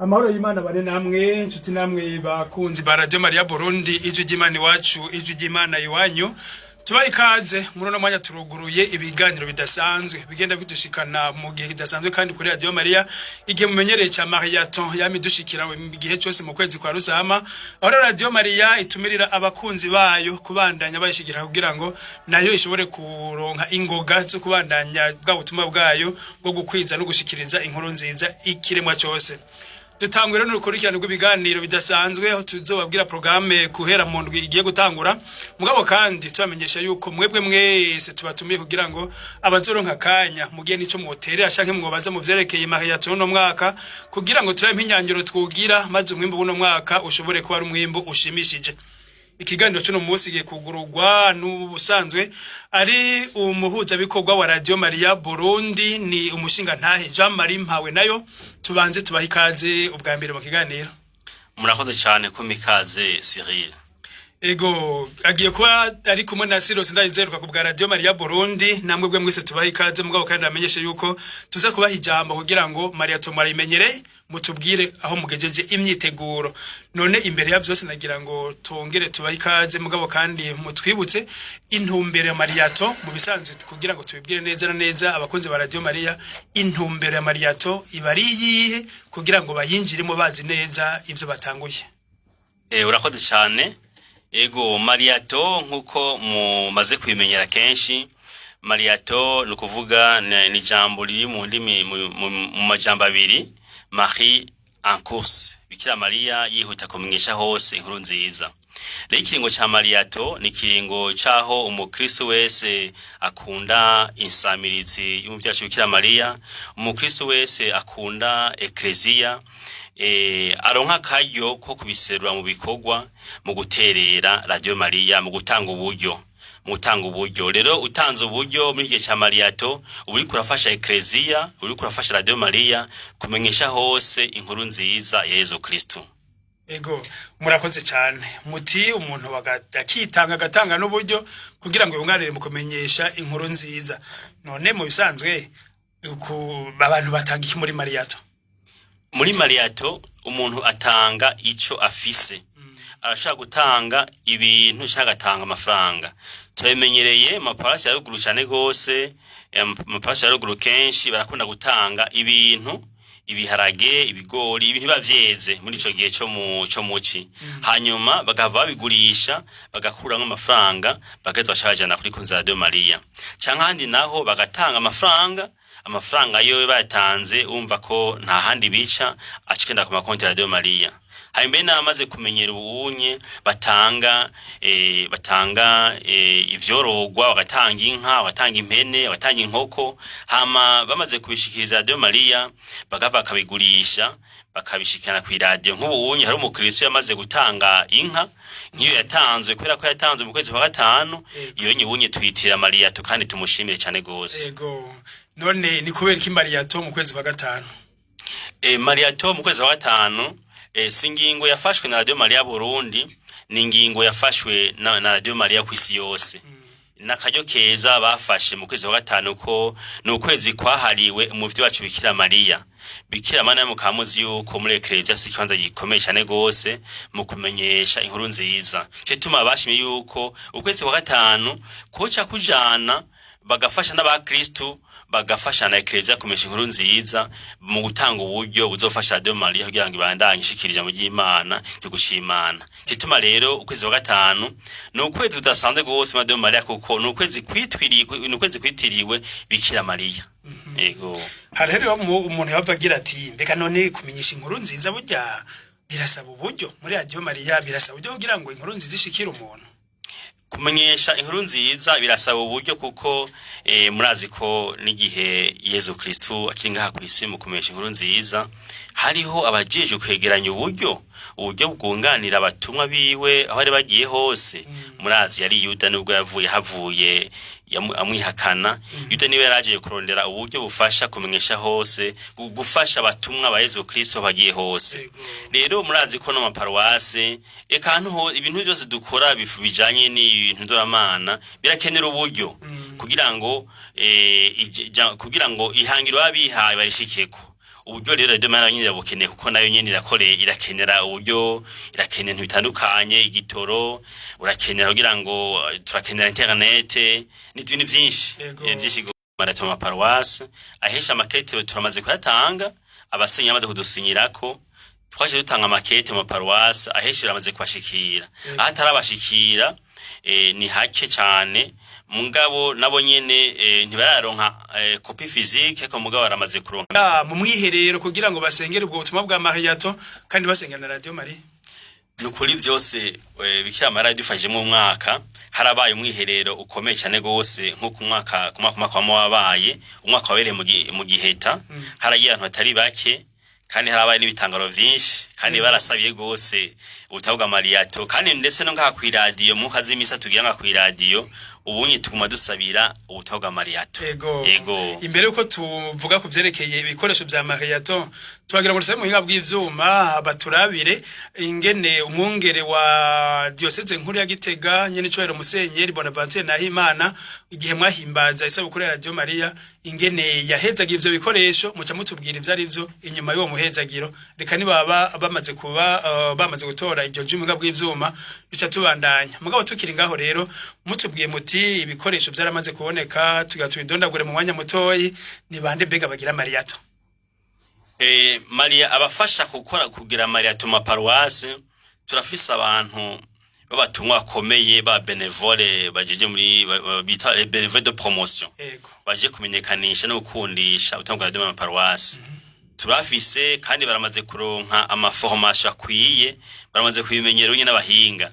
Amahoro y'Imana bane namwe, inshuti namwe bakunzi ba Radio Maria Burundi, ijwi ry'Imana iwacu, ijwi ry'Imana iwanyu. Tubaha ikaze muri uno mwanya. Turuguruye ibiganiro bidasanzwe bigenda bidushikana mu gihe kidasanzwe kandi kuri Radio Maria, igihe mumenyereye ca Marathon yami dushikira mu gihe cyose mu kwezi kwa Rusama, aho Radio Maria itumirira abakunzi bayo kubandanya bayishigira kugira ngo nayo ishobore kuronka ingoga zo kubandanya bwa butumwa bwayo bwo gukwiza no gushikiriza inkuru nziza ikiremwa cyose. Dutangwe rero n'urukurikirane rw'ibiganiro bidasanzwe, aho tuzobabwira programme guhera mu ndwi igiye gutangura. Mugabo kandi tubamenyesha yuko mwebwe mwese tubatumiye kugira ngo abazoronka akanya mugihe nico mwoterera canke mwobaza mu vyerekeye Marathon uno mwaka, kugira ngo turabe impinyanyo twugira maze umwimbu w'uno mwaka ushobore kuba ari umwimbu ushimishije. Ikiganiro cy'uno munsi giye kugururwa n'ubusanzwe ari umuhuzabikorwa wa Radio Maria Burundi, ni umushinga ntahe Jean Marie Mpawe nayo. Tubanze tubaha ikaze ubwa mbere mu kiganiro. Murakoze cyane ko mikaze, Cyril. Ego, agiye kuba ari kumwe na Siros Ndayizeruka ku bwa Radio Maria Burundi. Namwe bwe mwese tubaha ikaze, mugabo kandi bamenyeshe yuko tuza kubaha ijambo kugira ngo Marathon murayimenyereye, mutubwire aho mugejeje imyiteguro. None imbere ya byose nagira ngo tongere tubahe ikaze, mugabo kandi mutwibutse intumbero ya Marathon mu bisanzwe, kugira ngo tubibwire neza na neza abakunzi ba Radio Maria intumbero ya Marathon iba ari iyihe, kugira ngo bayinjiremo bazi neza ibyo batanguye. Urakoze cyane. Ego, Marathon nkuko mumaze kubimenyera kenshi, Marathon ni ukuvuga ni ijambo riri mu ndimi mu majambo abiri: Marie en course, Bikira Mariya yihuta kumenyesha hose inkuru nziza. Rero ikiringo ca Marathon ni ikiringo c'aho umukristo wese akunda insamirizi y'umuvyeyi wacu Bikira Mariya, umukristo wese akunda ekleziya, aronka akaryo ko kubiserura mu bikorwa, mu guterera Radio Maria, mu gutanga uburyo. Rero utanze uburyo muri igihe ca Marathon, uba uriko urafasha ekleziya, uriko urafasha Radio Maria kumenyesha hose inkuru nziza ya Yezu Kristo. Ego, murakoze cyane. Muti umuntu akitanga, agatanga n'uburyo kugira ngo yunganire mu kumenyesha inkuru nziza. None mu bisanzwe abantu batanga iki muri Marathon? Muri Marathon umuntu atanga ico afise. Arashobora gutanga ibintu canke agatanga amafaranga. Turabimenyereye mu maparuwasi ya ruguru cane gose. Amaparuwasi ya ruguru kenshi barakunda gutanga ibintu, ibiharage, ibigori, ibintu biba vyeze muri ico gihe co muci, hanyuma bagahava babigurisha, bagakuramwo amafaranga, bagaheza baca bayajana kuri konti za Radio Maria. Canke ahandi naho bagatanga amafaranga. Amafaranga yo bayatanze, wumva ko nta handi bica, acikenda ku makonti ya Radio Maria. Hari mbere n'abamaze kumenyera ubunye batanga ivyorogwa, bagatanga inka, bagatanga impene, bagatanga inkoko, hama bamaze kubishikiriza Radio Maria, bagava bakabigurisha, bakabishikana kw'iradiyo. Nk'ubu unye hari umukristo yamaze gutanga inka nk'iyo yatanzwe, kubera ko yatanzwe mu kwezi kwa gatanu. Iyo nye ubunye tuyitira Marathon kandi tumushimire cane gose. Ego, none ni kubera iki Marathon mu kwezi kwa gatanu? Marathon mu kwezi kwa gatanu si ingingo yafashwe na Radio Maria Burundi, ni ingingo yafashwe na Radio Maria kw'isi yose. N'akaryo keza bafashe mu kwezi kwa gatanu, ko ni ukwezi kwahariwe umuvyeyi wacu Bikira Mariya. Bikira Mariya mukaba muzi yuko muri ekleziya afise ikibanza gikomeye cane gose mu kumenyesha inkuru nziza. Ico gituma bashimye yuko ukwezi kwa gatanu koca kujana, bagafasha n'abakristu, bagafasha na ekleziya kumenyesha inkuru nziza mu gutanga uburyo buzofasha Radio Maria kugira ngo ibandanye ishikira ijambo ry'Imana ryo gushimana. Gituma rero ukwezi kwa gatanu ni ukwezi kudasanzwe gose muri Radio Maria, kuko ni ukwezi kwitwiriwe, ni ukwezi kwitiriwe Bikira Mariya. Ego. Hari rero umuntu yava agira ati: "Mbega none kumenyesha inkuru nziza burya birasaba uburyo?" Muri Radio Maria birasaba uburyo kugira ngo inkuru nziza ishikire umuntu? Kumenyesha inkuru nziza birasaba uburyo, kuko murazi ko n'igihe Yezu Kristu akiri ngaha kw'isi, mu kumenyesha inkuru nziza hariho abajejwe kwegeranya uburyo bwunganira abatumwa biwe aho bari bagiye hose. Murazi yari Yuda, nubwo yavuye havuye amwihakana, Yuda niwe yaragiye kurondera uburyo bufasha kumenyesha hose, gufasha abatumwa ba Yezu Kristo aho bagiye hose. Rero murazi ko no maparuwase, eka ahantu ho ibintu byose dukora bijanye n'ibintu ndoramana birakenera uburyo kugira ngo kugira ngo ihangiro baba bihaye barishikeko. Uburyo rero Radio Maria nyine irabukeneye, kuko nayo nyene irakenera uburyo, irakenera ibintu bitandukanye, igitoro urakenera kugira ngo turakenera internet n'ibintu byinshi. Byinshi. Marathon ma paroisse ahesha amakete turamaze kuyatanga, abasenyi bamaze kudusinyirako, twaje dutanga amakete mu paroisse ahesha amaze kubashikira. Aho atarabashikira ni hake cane, mugabo nabo nyene ntibararonka copie physique, ariko mugabo baramaze kuronka. Ah, mu mwiherero kugira ngo basengere ubwo butumwa bwa Mariathon kandi basengera na Radio Maria. Nukuri byose Bikira Mariya yadufashijemo. Umwaka harabaye umwiherero ukomeye cyane gose, nko ku mwaka ku mwaka umwaka wama wabaye umwaka wabereye mu Giheta, haragiye abantu batari bake kandi harabaye n'ibitangaro vyinshi, kandi barasabiye gose ubutumwa bwa Mariathon, kandi ndetse no ngaha kw'iradiyo mu z'imisa tugira ngaha kw'iradiyo ubunye tuguma dusabira ubutumwa bwa Mariathon. Ego. Ego. Imbere yuko tuvuga ku vyerekeye ibikoresho vya Mariathon, tubagira ngo dusabe mu buhinga bw'ivyuma baturabire ingene umwungere wa diocèse nkuru ya Gitega, nyene icubahiro Musenyeri Bonaventure Nahimana, igihe mwahimbaza isabukuru ya Radio Maria, ingene yahezaga ivyo bikoresho. Muca mutubwira ivyo ari vyo inyuma y'uwo muhezagiro. Reka nibaba bamaze kuba bamaze gutora iryo jwi mu buhinga bw'ivyuma, duca tubandanya. Mugabo tukiri ngaho rero, mutubwiye muti ibikoresho vyaramaze kuboneka, tugira tubidondagure mu mwanya mutoyi. Ni bande mbega bagira Mariathon? Maria abafasha gukora kugira Mariathon ma paroisse, turafise abantu b'abatumwa bakomeye ba bénévoles bajeje muri bita les bénévoles de promotion, baje kumenyekanisha no gukundisha ubutumwa bwa radio ma paroisse. Turafise kandi baramaze kuronka ama formation akwiye, baramaze kubimenyera nyine n'abahinga.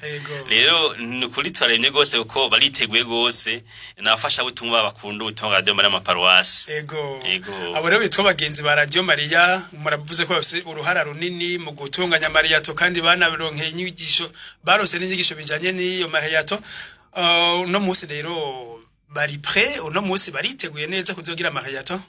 Rero ni ukuri turaremye gose kuko bariteguye gose, n'abafasha butumwa bakunda ubutumwa bwa radio muri ama paroisse. Ego. Ego. Abo rero bitwa bagenzi ba Radio Maria, muravuze ko bafise uruhara runini mu gutunganya Mariathon, kandi banaronkeye inyigisho, baronse n'inyigisho bijanye n'iyo Mariathon. Uno munsi rero bari prêt, uno munsi bariteguye neza kuzogira Mariathon?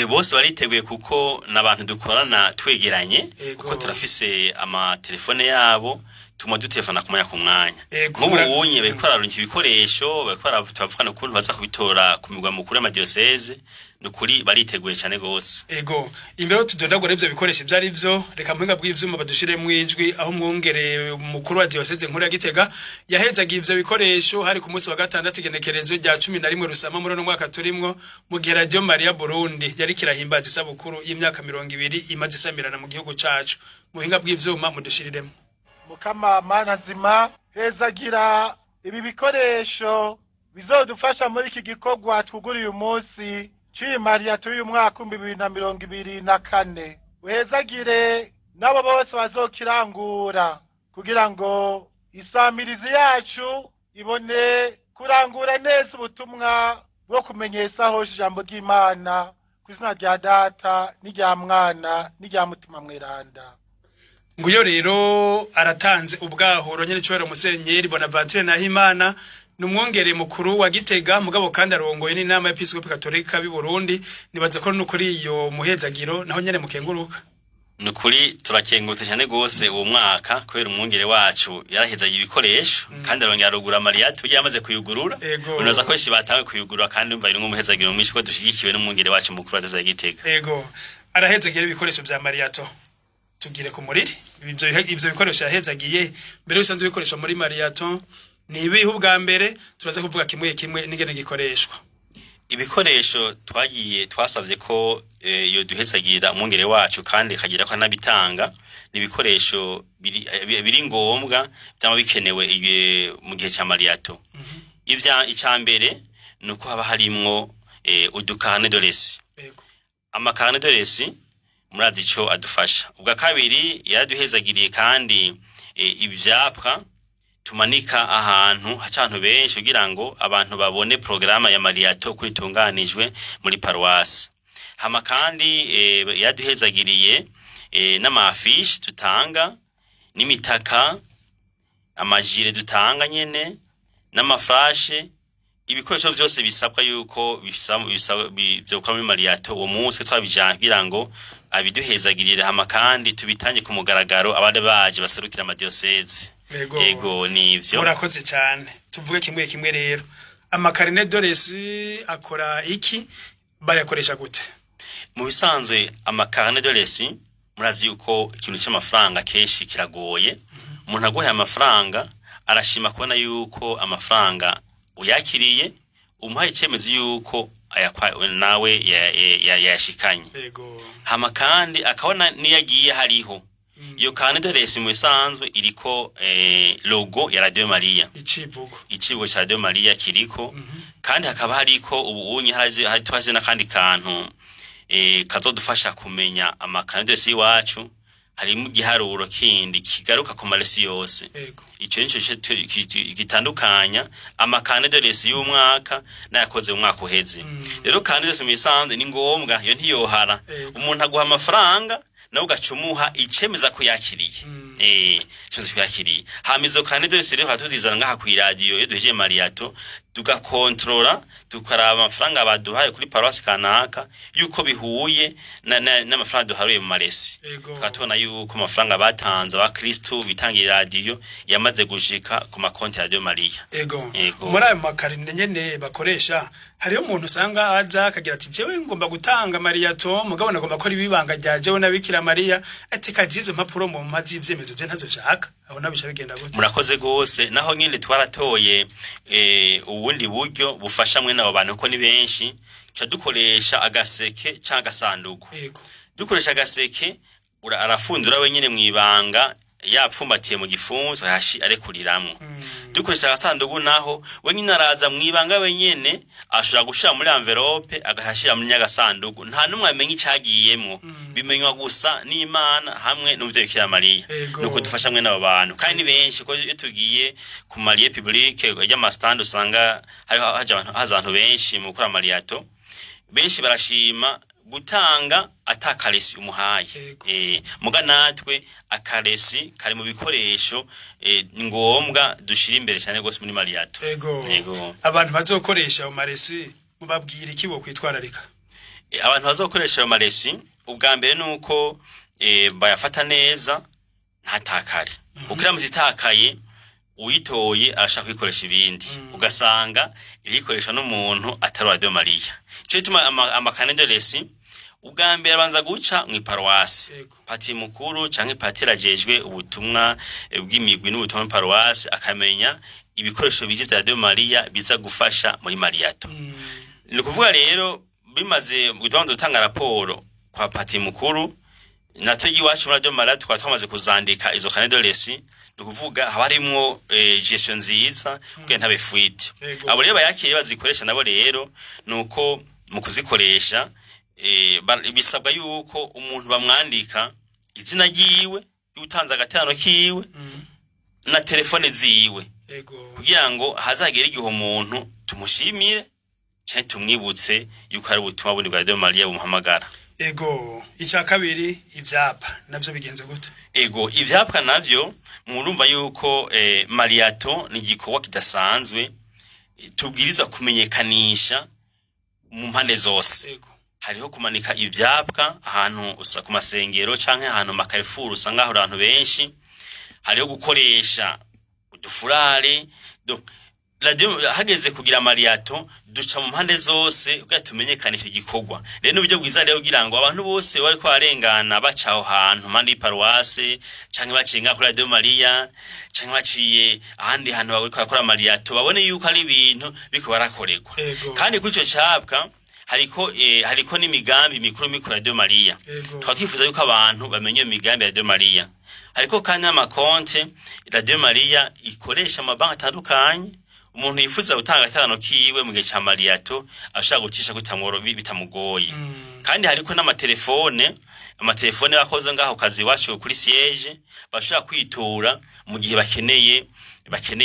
Bose bariteguye kuko n'abantu dukorana twegeranye, kuko turafise amatelefone yabo, tuma dutelefona ku mwanya ku mwanya. Nk'ubu unye bariko bararungika ibikoresho, bariko turavugana ukuntu baza kubitora ku migwa mukuru y'amadiyoseze. Ni ukuri bariteguye cane gose. Ego, imbere yo tudondagura ivyo bikoresho ivyo ari vyo, reka muhinga bw'ivyuma badushiremwo ijwi aho umwungere mukuru wa diocèse nkuru ya Gitega yahezaga ivyo bikoresho. Hari ku munsi wa gatandatu, igenekerezo rya 11 Rusama muri uno mwaka turimwo, mu gihe Radio Maria Burundi yari kirahimbaza isabukuru y'imyaka 20 imaze isamirana mu gihugu cacu. Muhinga bw'ivyuma mudushiriremwo. Mukama Mana nzima, hezagira ibi bikoresho bizodufasha muri iki gikorwa twuguriye umunsi c'iyi Mariathon y'uyu mwaka 2024. Uhezagire n'abo bose bazokirangura kugira ngo isamirizi yacu ibone kurangura neza ubutumwa bwo kumenyesha hose ijambo ry'Imana, ku izina rya Data n'irya Mwana n'irya Mutima Mweranda. Nguyo rero aratanze ubwahoro nyene cubahiro Musenyeri Bonaventure Nahimana, ni umwungere mukuru wa Gitega, mugabo kandi arongoye n'inama y'Episkopi Katolika b'i Burundi. Nibaza ko no kuri iyo muhezagiro naho nyene mukenguruka. Ni ukuri turakengurutse cyane gose uwo mwaka, kubera umwungere wacu yarahezaga ibikoresho kandi arongera arugura Mariathon yamaze kuyugurura. Unoza ko benshi batanguye kuyugurura, kandi umva irimwo umuhezagiro mwinshi ko dushigikiwe n'umwungere wacu mukuru wa Diyoseze ya Gitega. Ego, arahezagira ibikoresho vya Mariathon. Tugire ku muriri ivyo bikoresho yahezagiye. Mbere bisanzwe bikoreshwa muri Mariathon ni ibihe? Ubwa mbere turaza kuvuga kimwe kimwe n'ingene gikoreshwa. Ibikoresho twagiye twasabye ko iyo duhezagira umwungere wacu kandi akagira ko anabitanga, ni ibikoresho biri ngombwa byaba bikenewe mu gihe ca Mariathon. Ivya icya mbere ni uko haba harimwo udu carnet de reçu. Ama carnet de reçu murazi ico adufasha. Ubwa kabiri, yaraduhezagiriye kandi ivyapa tumanika ahantu haca abantu benshi kugira ngo abantu babone porogaramu ya Mariathon uko itunganijwe muri paruwasi. Hama kandi yaraduhezagiriye n'ama affiches dutanga, n'imitaka, amajire dutanga nyene, n'ama flash, ibikoresho vyose bisabwa yuko vyokora muri Mariathon uwo munsi twabijanye kugira ngo abiduhezagirire, hama kandi tubitange ku mugaragaro abari baje baserukira amadiyoseze. Ego, nivyo. Murakoze cyane. Tuvuge kimwe kimwe rero. Ama carnet de reçu akora iki? Bayakoresha gute? Mu bisanzwe ama carnet de reçu, murazi yuko ikintu cy'amafaranga kenshi kiragoye. Umuntu aguhaye amafaranga arashima kubona yuko amafaranga uyakiriye, umuhaye icyemezo yuko nawe yayashikanye. Hama kandi akabona niyo agiye hariho iyo carnet de reçu. Mu bisanzwe iriko logo ya Radio Maria. Icivugo. Icivugo ca Radio Maria kiriko, kandi hakaba hariko ubu unye hari twaje n'akandi kantu kazodufasha kumenya ama carnet de reçu iwacu. Harimo igiharuro kindi kigaruka ku ma reçu yose. Ico nico gitandukanya ama carnet de reçu y'umwaka n'ayakoze mu mwaka uheze. Rero carnet de reçu mu bisanzwe ni ngombwa, iyo ntiyohara. Umuntu aguha amafaranga, nawe ugaca umuha icemeza ko yakiriye, icemeza ko yakiriye. Hama izo carnet de reçu rero tuzizana ngaha kw'iradiyo iyo duhejeje marathon, tugakontorora, tukaraba amafaranga baduhaye kuri paruwasi kanaka yuko bihuye n'amafaranga duharuye mu ma reçu. Tukaba tubona yuko amafaranga batanze abakristu bitangira iradiyo yamaze gushika ku makonti ya Radio Maria. Ego. Muri ayo ma carnet nyene bakoresha, hariho umuntu usanga aza akagira ati: "Jewe ngomba gutanga marathon, mugabo nagomba ko ari ibibanga rya jewe na Bikira Mariya." Ati: "Kaje izo mpapuro mu mazi y'ivyemezo je ntazo nshaka." Aho nabisha bigenda gute? Murakoze gose. Naho nyene twaratoye ubundi buryo bufasha mwene abo bantu, ko ni benshi. Ca dukoresha agaseke canke agasanduku. Dukoresha agaseke, arafundura wenyene mwibanga, yapfumbatiye mu gifunsi, ahashi arekuriramwo. Dukoresha agasanduku naho, wenyine araza mwibanga, wenyene ashobora gushira muri enveloppe, agashira muri nyagasanduku, nta numwe amenya icagiyemwo. Bimenywa gusa n'Imana hamwe n'umuvyeyi Bikira Mariya. Nuko dufasha mwene abo bantu, kandi ni benshi, ko iyo tugiye ku ma lieux publics y'ama stands usanga hariho haja abantu, haza abantu benshi mu gukora marathon. Benshi barashima gutanga ata ka reçu umuhaye. Muga natwe aka reçu kari mu bikoresho ni ngombwa dushira imbere cyane gose muri marathon. Ego. Abantu bazokoresha ayo ma reçu, mubabwira iki bo kwitwararika? Abantu bazokoresha ayo ma reçu, ubwa mbere nuko bayafata neza, ntatakare, kuko iramutse itakaye, uyitoye arashaka kuyikoresha ibindi, ugasanga irikoresha n'umuntu atari Radio Maria. Ico gituma ama carnet de reçu ubwa mbere abanza guca mw'iparuwasi. Pati mukuru canke patiri ajejwe ubutumwa bw'imigwi n'ubutumwa paruwasi akamenya ibikoresho bije vya Radio Maria biza gufasha muri marathon. Ni ukuvuga rero bimaze tubanza gutanga raporo kwa pati mukuru, natwe iwacu muri Radio Maria tukaba twamaze kuzandika izo carnet de reçu. Ni ukuvuga haba harimwo gestion nziza kugira ntabe fuite. Abo rero bayakiriye bazikoresha nabo rero, nuko mu kuzikoresha bisabwa yuko umuntu bamwandika izina ryiwe, y'utanze agaterano kiwe, na telefone ziwe, kugira ngo hazagere igihe umuntu tumushimire canke tumwibutse yuko hari ubutumwa bundi bwa Radio Maria bumuhamagara. Ego. Icya kabiri, ivyapa navyo bigenze gute? Ego, ivyapwa navyo murumva yuko marathon ni igikorwa kidasanzwe, tubwirizwa kumenyekanisha mu mpande zose. Hariho kumanika ivyapwa ahantu usa ku masengero canke ahantu ma carrefour usanga hari abantu benshi, hariho gukoresha udufurare. Radio hageze kugira marathon, duca mu mpande zose kugira tumenyekane ico gikorwa. Rero n'uburyo bwiza rero kugira ngo abantu bose bariko barengana baca aho hantu mpande y'iparuwase, canke baciye ngaha kuri Radio Maria, canke baciye ahandi hantu bariko barakora marathon, babone yuko ari ibintu biriko barakorerwa. Kandi kuri ico capwa hariko n'imigambi mikuru mikuru ya Radio Maria. Tukaba twifuza yuko abantu bamenya iyo migambi ya Radio Maria. Hariko kandi n'amakonte Radio Maria ikoresha amabanki atandukanye. Umuntu yifuza gutanga agatano kiwe mu gihe ca marathon ashaka gucisha bitamugoye. Kandi hariko n'amatelefone, amatelefone bakoze ngaho kazi iwacu kuri siège, bashobora kwitura mu gihe bakeneye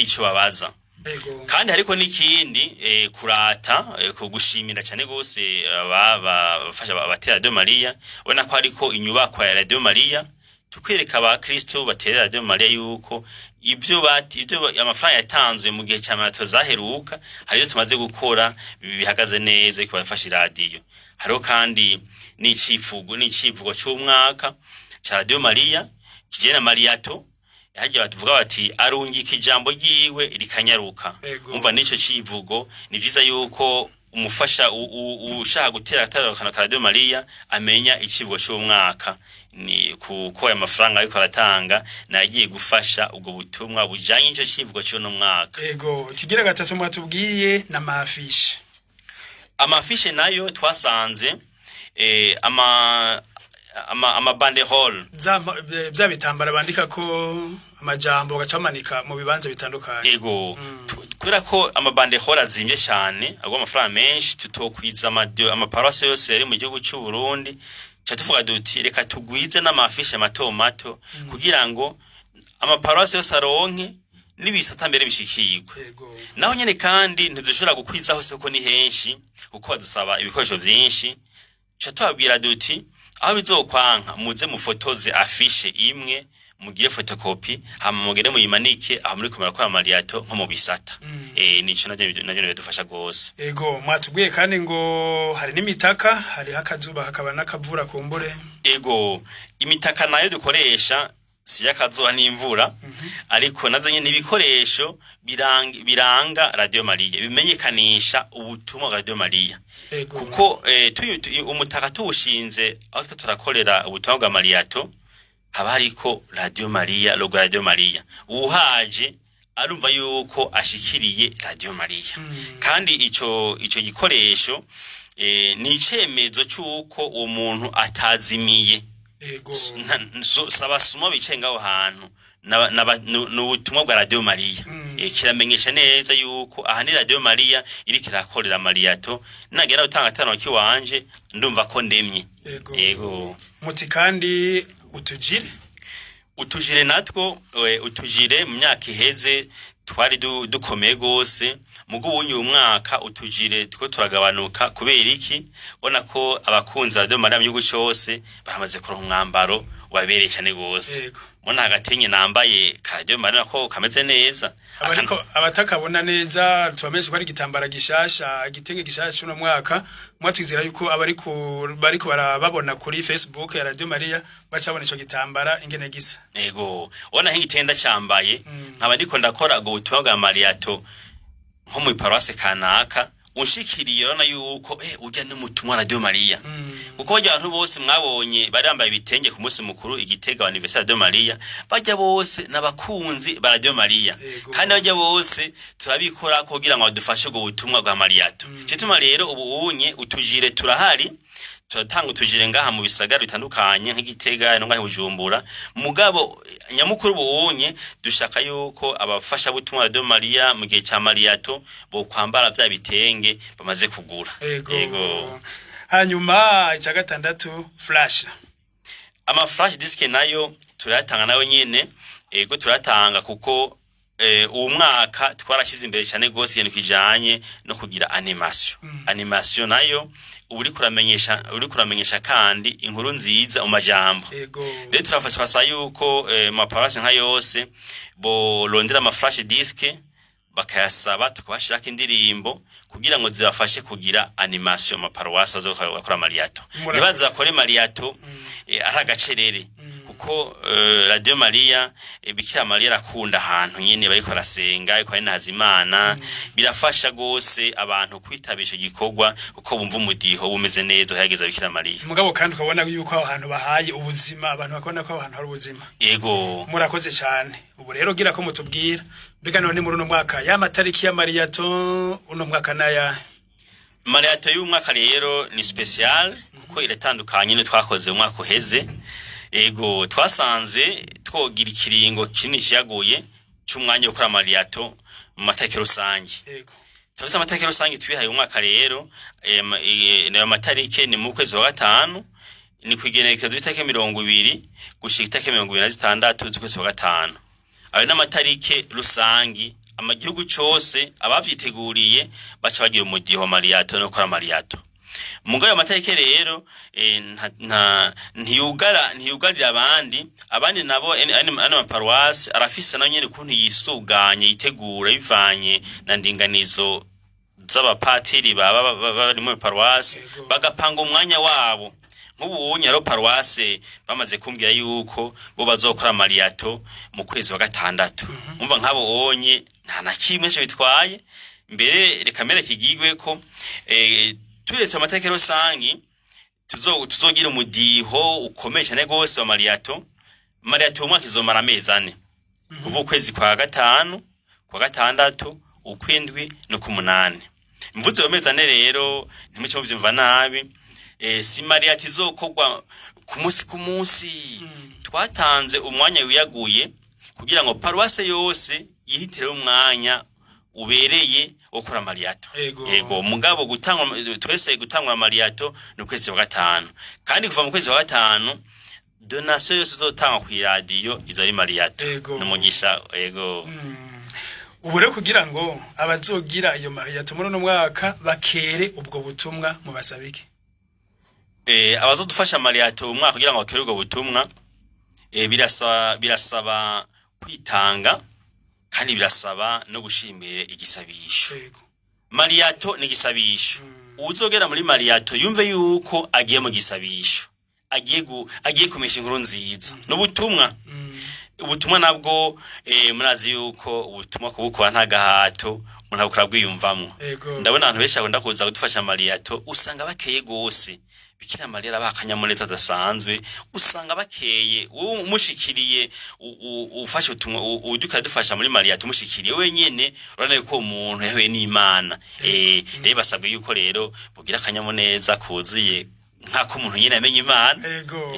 ico babaza. Kandi hariko n'ikindi, kurata, kugushimira cyane gose bafasha abatera Radio Maria. Ubona ko hariko inyubakwa ya Radio Maria, tukwereka abakristo batera Radio Maria yuko ivyo amafaranga yatanzwe mu gihe ca marathon zaheruka, hari ivyo tumaze gukora bihagaze neza ariko bafasha iradiyo. Hariho kandi n'icivugo c'umwaka ca Radio Maria kijanye na marathon. Harya batuvuga bati: "Arungika ijambo ryiwe rikanyaruka." Umva, n'ico civugo ni vyiza yuko Umufasha ushaka gutera agataro ka Radio Maria amenya icivugo c'umwaka, ni kuko aya mafaranga ariko aratanga nagiye gufasha ubwo butumwa bujanye n'ico civugo c'uno mwaka. Ego, ikigira gatatu mwatubwiye na ma affiches. Ama affiches nayo twasanze ama banderole. Bya bitambara bandika ko amajambo, bagaca bamanika mu bibanza bitandukanye. Ego, kubera ko ama banderoles azimvye cane, agwa amafaranga menshi, tutokwiza amaparuwasi yose yari mu gihugu c'u Burundi, ca tuvuga duti reka tugwize n'ama affiches mato mato kugira ngo amaparuwasi yose aronke n'ibisata mbere bishikirwe. Naho nyene kandi ntidushobora gukwiza hose kuko ni henshi, kuko badusaba ibikoresho vyinshi. Ca tubabwira duti aho bizokwanka muze mufotoze affiche imwe, mugire photocopie, hama mugere muyimanike aho muri murakora mariathon nko mu bisata. Nico navyo bidufasha gose. Ego, mwatubwiye kandi ngo hari n'imitaka, hariho akazuba hakaba n'akavura kumbure. Ego, imitaka nayo dukoresha si y'akazuba n'imvura, ariko navyo nyene ibikoresho biranga Radio Maria, bimenyekanisha ubutumwa bwa Radio Maria. Kuko umutaka tuwushinze aho twe turakorera ubutumwa bwa mariathon, haba hariko Radio Maria, logo ya Radio Maria, uwuhaje arumva yuko ashikiriye Radio Maria. Kandi ico gikoresho ni icemezo c'uko uwo muntu atazimiye. Sabasuma bicaye ngaho hantu ni ubutumwa bwa Radio Maria. Kiramenyesha neza yuko aha ni Radio Maria iriko irakorera mariathon. Nagenda gutanga atanu kiwanje ndumva ko ndemye. Ego. Muti kandi utujire. Utujire natwo, utujire mu myaka iheze twari dukomeye gose, mugo ubunye uyu mwaka utujire two turagabanuka. Kubera iki? Ubona ko abakunzi ba Radio Maria mu gihugu cose baramaze kuronka umwambaro wabereye cyane gose. Mbona agatenye nambaye ka Radio Maria ko kameze neza. Abariko abatakabona neza, tubamenyesha ko ari igitambara gishasha, igitenge gishasha c'uno mwaka. Mwatwizera yuko abariko bariko barababona kuri Facebook ya Radio Maria bacabona ico gitambara ingene gisa. Ego, ubona nk'igitenda cambaye, nkaba ndiko ndakora ubwo butumwa bwa mariathon nko mu paruwase kanaka, unshikiriye urabona yuko urya n'umutumwa wa Radio Maria, kuko barya abantu bose mwabonye bari bambaye ibitenge ku munsi mukuru igitega wa anniversaire Radio Maria, barya bose n'abakunzi ba Radio Maria. Kandi barya bose turabikora kugira ngo badufashe ubwo butumwa bwa mariathon. Gituma rero ubu unye utujire turahari, turatanga utujire ngaha mu bisagara bitandukanye nk'Igitega no ngaha i Bujumbura. Mugabo nyamukuru ubunye dushaka yuko abafasha butumwa Radio Maria mu gihe ca mariathon bo kwambara vya bitenge bamaze kugura. Ego. Hanyuma ica gatandatu, flash. Ama flash disk nayo turayatanga nayo nyene. Ego, turayatanga kuko uwu mwaka twarashize imbere cyane gose ikintu kijanye no kugira animation. Animation nayo uba uriko uramenyesha kandi inkuru nziza mu majambo. Rero turafasha, twasaba yuko mu maparuwasi nka yose borondera ama flash disk, bakayasaba tukabashirako indirimbo kugira ngo zibafashe kugira animation mu maparuwasi azokora mariathon. Murakoze. Ntibaze bakore mariathon ari agacerere, kuko Radio Maria, Bikira Maria arakunda ahantu nyene bariko barasenga, ariko ari Imana. Birafasha gose abantu kwitabisha igikorwa kuko bumva umudiho bumeze neza uhageza Bikira Maria. Mugabo kandi ukabona yuko aho hantu bahaye ubuzima, abantu bakabona ko aho hantu hari ubuzima. Ego. Murakoze cyane. Ubu rero gira ko mutubwira, mbega none muri uno mwaka ya matariki ya mariathon uno mwaka naya? Mariathon y'umwaka rero ni spécial kuko iratandukanye ni twakoze umwaka uheze. Ego, twasanze twogira ikiringo kinini kiyaguye c'umwanya wo gukora mariathon mu matariki rusange. Turafise amatariki rusange twihaye umwaka rero, nayo matariki ni mu kwezi wa gatanu, ni kw'igenekerezo ry'itariki 20 gushika itariki 26 z'ukwezi wa gatanu. Ayo n'amatariki rusangi amagihugu cose abavyiteguriye baca bagira umudiho wa mariathon no gukora mariathon. Mugabo ayo matariki rero ntiyugara, ntiyugarira abandi. Abandi nabo ano maparuwasi arafise nayo nyene ukuntu yisuganye, yitegura bivanye na ndinganizo z'abapatiri baba bari muri paruwasi, bagapanga umwanya wabo. Nk'ubu unye hariho paruwase bamaze kumbwira yuko bo bazokora mariathon mu kwezi wa gatandatu. Umva nk'abo onye nta na kimwe co bitwaye. Mbere reka mbere kigigwe ko turetse amatariki rusangi tuzogira umudiho ukomeye cyane gose wa mariato. Mariato umwaka izomara amezi 4, kuva ukwezi kwa gatanu, kwa gatandatu, ukwindwi no kumunani. Mvuze ayo mezi 4 rero ntimuce muvyumva nabi. Si mariato izokorwa ku munsi ku munsi. Twatanze umwanya wiyaguye kugira ngo paruwase yose yihitireho umwanya ubereye wo gukora mariato. Ego. Mugabo gutangwa twese gutangwa mariato ni ukwezi kwa gatanu, kandi kuva mu kwezi kwa gatanu donation yose izotangwa ku iradiyo izo ari mariato. N'umugisha. Ego. Ubu rero kugira ngo abazogira iyo mariato muri uno mwaka bakere ubwo butumwa, mubasabike. Abazodufasha mariato umwaka kugira ngo bakere ubwo butumwa, birasaba kwitanga, kandi birasaba no gushimira igisabisho. Mariato ni igisabisho. Uzogera muri mariato yumve yuko agiye mu gisabisho, agiye kumesha inkuru nziza n'ubutumwa. Ubutumwa nabwo murazi yuko ubutumwa kubukora nta gahato, umuntu abukora bwiyumvamwo. Ndabona abantu benshi bakunda kuza kudufasha mariato, usanga bakeye gose. Bikira Mariya arabaha akanyamuneza adasanzwe, usanga bakeye. Wowe umushikiriye, ufashe ubutumwa, uduka dufasha muri mariato, umushikiriye wenyene urabona yuko uwo muntu yahuye n'Imana. Rero basabwe yuko rero bugira akanyamuneza kuzuye nk'ako umuntu nyene amenye Imana. Ego.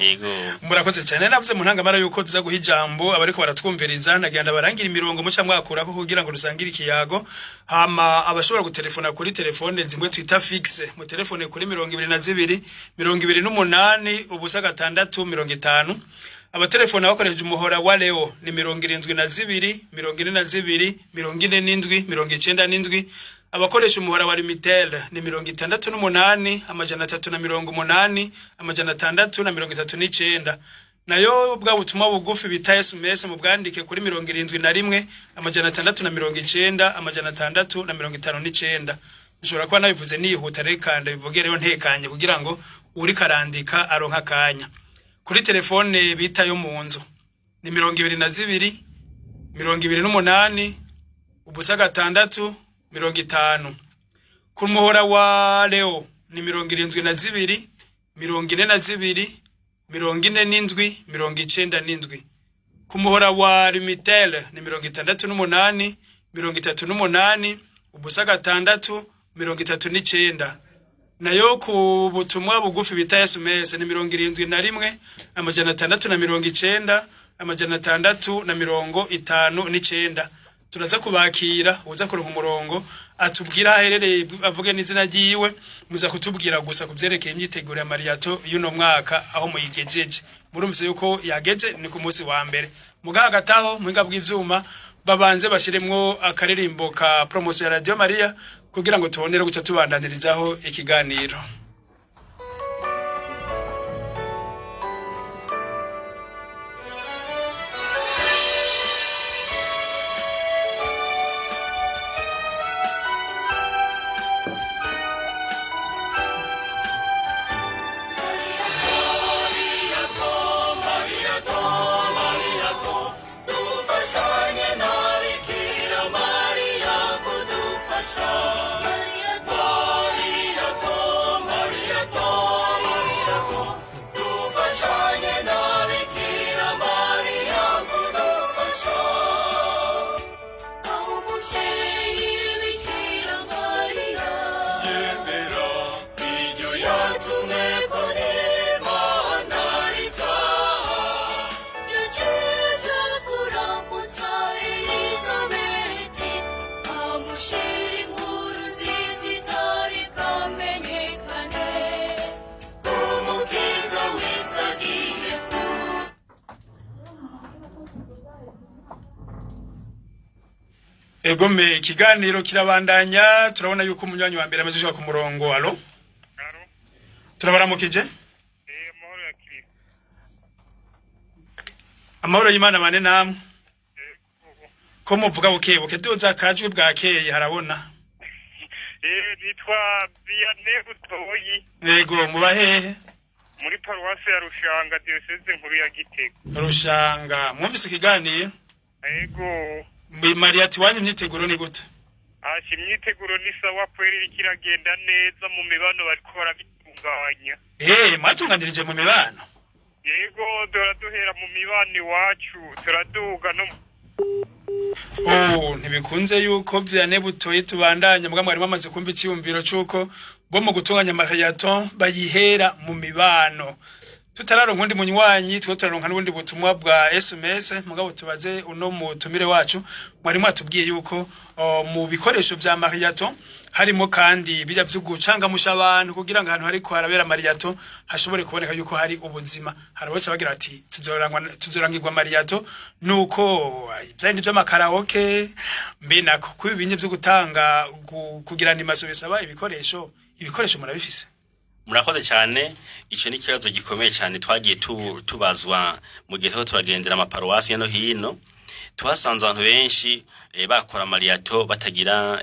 Murakoze cyane. Navuze mu ntangamara yuko tuza guha ijambo abariko baratwumviriza, nagenda barangira imirongo muca mwakurako kugira ngo dusangire ikiyago. Hama abashobora gutelefona kuri telefone zimwe twita fixe, mu telefone kuri 22 28 0 6 50. Abatelefona bakoresheje umuhora wa Leo ni 72 42 47 97. Abakoresha umuhora wa Limitel ni 68 380 639. Nayo bwa butumwa bugufi bita SMS mu bwandike kuri 71 690 659. Nshobora kuba nabivuze nihuta, reka ndabivuge rero ntekanye kugira ngo uri karandika aronka akanya. Kuri telefone bita yo mu nzu ni 22 28 0 6 50. Ku muhora wa Leo ni 72 42 47 97. Ku muhora wa Limitel ni 68 38 0 6 39. Nayo ku butumwa bugufi bita SMS ni 71 690 659. Turaza kubakira, uza kuronka umurongo atubwira aho aherereye, avuge n'izina ryiwe. Muza kutubwira gusa kuvyerekeye imyiteguro ya mariato y'uno mwaka aho muyigejeje. Murumvise yuko yageze ni ku munsi wa mbere. Muga hagati aho muhinga bw'ivyuma babanze bashiremwo akaririmbo ka promotion ya Radio Maria kugira ngo tubonere guca tubandanirizaho ikiganiro. Dufashanye na Bikira Mariya kudufasha. Mariya to, Mariya to, Mariya to, dufashanye na Bikira Mariya kudufasha. Aho umubyeyi Bikira Mariya yemera iryo yatumwe ko n'Imana itaha, yajeje kuramutsa Elizabeti, amushira inkuru nziza itari bwamenyekane, umukiza wese agiye ku Egome, ikiganiro kirabandanya. Turabona yuko umunywanyi wa mbere amaze gushika ku murongo. Alo? Alo, Turabaramukije. Amahoro ya Kristo. Amahoro y'Imana bane namwe. Yego. Ko muvuga bukebuke, duza akajwi bwakeye harabona. Nitwa Vianney Butoyi. Yego, muba hehe? Muri paruwasi ya Rushanga, diyoseze nkuru ya Gitega. Rushanga. Mwumvise ikiganiro? Yego. Mariya ati wanyu imyiteguro ni gute? Hasha, imyiteguro ni sawa kweri, iriko iragenda neza mu mibano, bariko barabitunganya. Mwatunganirije mu mibano? Yego, duhera mu mibano iwacu, turaduga no Oh, ntibikunze yuko Vianney Butoyi tubandanya, mbwa mwari mwamaze kumva iciyumviro c'uko bo mu gutunganya marathon bayihera mu mibano. Tutararonka undi munywanyi, two turaronka n'ubundi butumwa bwa SMS, mugabo tubaze uno mutumire wacu. Mwari mwatubwiye yuko mu bikoresho vya marathon harimo kandi bijya vyo gucangamusha abantu kugira ngo ahantu hariko harabera marathon hashobore kuboneka yuko hari ubuzima. Hari abaca bagira bati tuzorangirwa marathon nuko ivyandi vy'amakaraoke mbe nako kuba ibinye vyo gutanga kugira animation bisaba ibikoresho. Ibikoresho murabifise? Murakoze cyane. Ico ni ikibazo gikomeye cyane twagiye tubazwa mu gihe turiko turagendera amaparuwasi no hino. Tuhasanze abantu benshi bakora marathon batagira